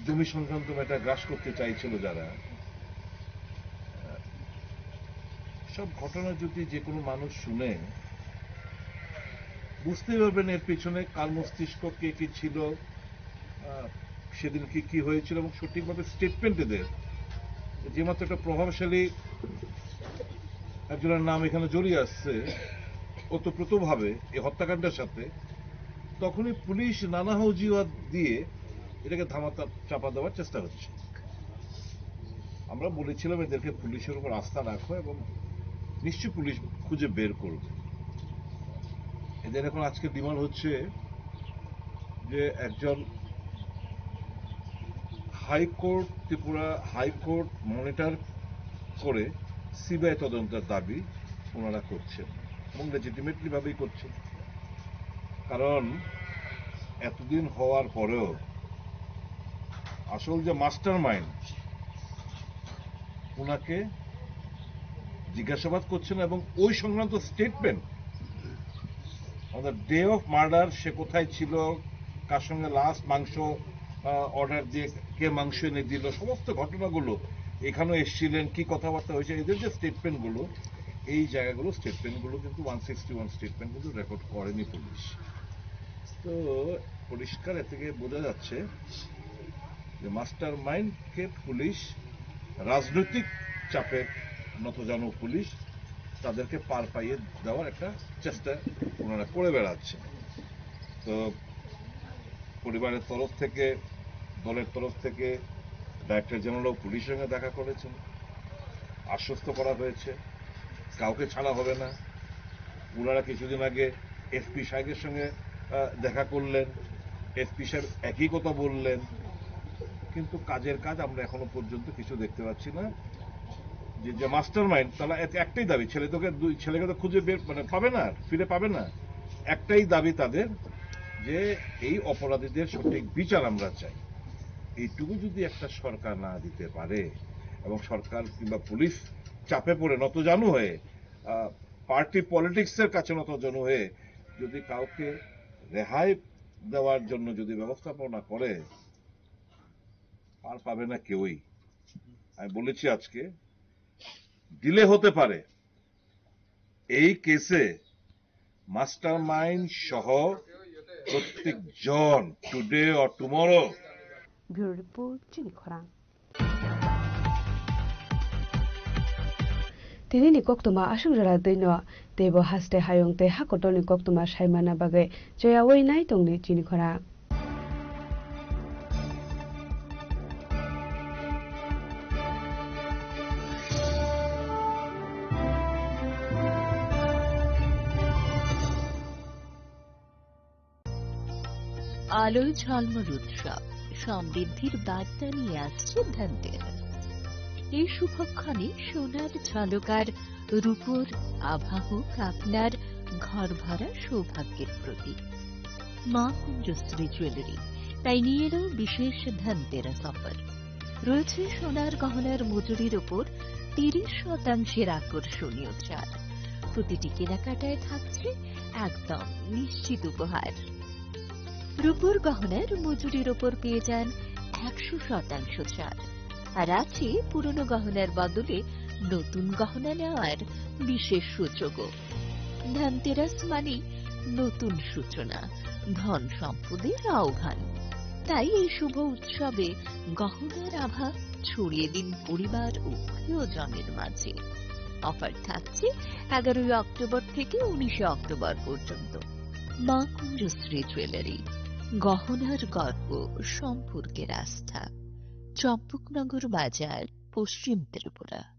জমি সংক্রান্ত ম্যাটার গ্রাস করতে চাইছিল যারা। সব ঘটনা যদি যে কোনো মানুষ শুনে, বুঝতেই পারবেন এর পিছনে কার মস্তিষ্ক, কে কি ছিল, আহ, সেদিন কি কি হয়েছিল এবং সঠিকভাবে স্টেটমেন্ট এদের। যে মাত্র একটা প্রভাবশালী একজনের নাম এখানে জড়িয়ে আসছে ওতপ্রোতভাবে এই হত্যাকাণ্ডের সাথে, তখনই পুলিশ নানা অজুহাত দিয়ে এটাকে ধামাচাপা দেওয়ার চেষ্টা হচ্ছে। আমরা বলেছিলাম এদেরকে পুলিশের উপর আস্থা রাখো এবং নিশ্চয়ই পুলিশ খুঁজে বের করবে। এদের এখন আজকে ডিমান্ড হচ্ছে যে একজন হাইকোর্ট, ত্রিপুরা হাইকোর্ট মনিটর করে সিবিআই তদন্তের দাবি ওনারা করছেন এবং লেজিটিমেটলি ভাবেই করছেন। কারণ এতদিন হওয়ার পরেও আসল যে মাস্টার মাইন্ড, ওনাকে জিজ্ঞাসাবাদ করছেন এবং ওই সংক্রান্ত statement, on the day of murder সে কোথায় ছিল, কার সঙ্গে লাস্ট মাংস অর্ডার দিয়ে কে মাংস এনে দিল, সমস্ত ঘটনাগুলো, এখানেও এসছিলেন, কি কথাবার্তা হয়েছে, এদের যে স্টেটমেন্টগুলো, এই জায়গাগুলো, স্টেটমেন্টগুলো কিন্তু ওয়ান সিক্সটি ওয়ান স্টেটমেন্ট কিন্তু রেকর্ড করেনি পুলিশ। তো পরিষ্কার এ থেকে বোঝা যাচ্ছে যে মাস্টার মাইন্ডকে পুলিশ রাজনৈতিক চাপে নতজানু পুলিশ তাদেরকে পার পাইয়ে দেওয়ার একটা চেষ্টা ওনারা করে বেড়াচ্ছেন। তো পরিবারের তরফ থেকে, দলের তরফ থেকে ডাইরেক্টর জেনারেল পুলিশের সঙ্গে দেখা করেছেন, আশ্বস্ত করা হয়েছে কাউকে ছাড়া হবে না। ওনারা কিছুদিন আগে এসপি সাহেবের সঙ্গে আহ, দেখা করলেন, এসপি সাহেব একই কথা বললেন, কিন্তু কাজের কাজ আমরা এখনো পর্যন্ত কিছু দেখতে পাচ্ছি না। যে যে মাস্টার মাইন্ড, তারা এক- একটাই দাবি, ছেলে তোকে দুই ছেলেকে তো খুঁজে বের মানে পাবে না, ফিরে পাবে না। একটাই দাবি তাদের যে এই অপরাধীদের সঠিক বিচার আমরা চাই। এইটুকু যদি একটা সরকার না দিতে পারে এবং সরকার কিংবা পুলিশ চাপে পড়ে নতজানু হয়ে, আহ, পার্টি পলিটিক্সের কাছে নতজানু হয়ে যদি কাউকে রেহাই দেওয়ার জন্য যদি ব্যবস্থাপনা করে, পার পাবে না কেউই। আমি বলেছি আজকে ডিলে হতে পারে, এই কেসে মাস্টার মাইন্ড সহ প্রত্যেকজন, today or tomorrow. Bureau Report, Chini Khorang. Tini ni koktwma aswk jora twi no, teibo haste hayung tei hakotor ni koktwma saimana bagwi choyawi nai tongni Chini Khorang. আলোয় ঝলমল উৎসব, সমৃদ্ধির বার্তা নিয়ে আসছে ধনতেরাস। এই শুভক্ষণে সোনার ঝলকার রূপোর আভা হোক আপনার ঘর ভরা সৌভাগ্যের প্রতীক। মা কুঞ্জশ্রী জুয়েলারি তাই নিয়ে এলো বিশেষ ধনতেরাস অফার। রয়েছে সোনার গহনার মজুরির ওপর তিরিশ শতাংশের আকর্ষণীয় ছাড়। প্রতিটি কেনাকাটায় থাকছে একদম নিশ্চিত উপহার। রূপোর গহনার মজুরির ওপর পেয়ে যান একশো শতাংশ ছাড়। আর আছে পুরনো গহনার বদলে নতুন গহনা নেওয়ার বিশেষ সুযোগও। ধনতেরাস মানেই নতুন সূচনা, ধন সম্পদের আহ্বান। তাই এই শুভ উৎসবে গহনার আভা ছড়িয়ে দিন পরিবার ও প্রিয়জনের মাঝে। অফার থাকছে এগারোই অক্টোবর থেকে উনিশে অক্টোবর পর্যন্ত। মা কুঞ্জশ্রী জুয়েলারি, গহনার গর্ব, সম্পর্কের আস্থা, চম্পকনগর বাজার, পশ্চিম ত্রিপুরা।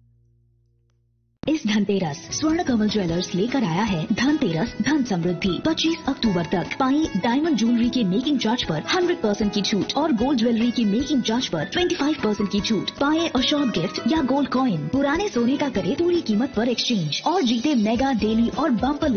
इस धनतेरस स्वर्ण कमल ज्वेलर्स लेकर आया है धनतेरस धन समृद्धि। पच्चीस अक्टूबर तक पाएं डायमंड ज्वेलरी के मेकिंग चार्ज पर हंड्रेड परसेंट की छूट और गोल्ड ज्वेलरी की मेकिंग चार्ज पर ट्वेंटी फ़ाइव परसेंट की छूट। पाएं अशोर्ड गिफ्ट या गोल्ड कॉइन। पुराने सोने का करें पूरी कीमत पर एक्सचेंज और जीते मेगा डेली और बम्पर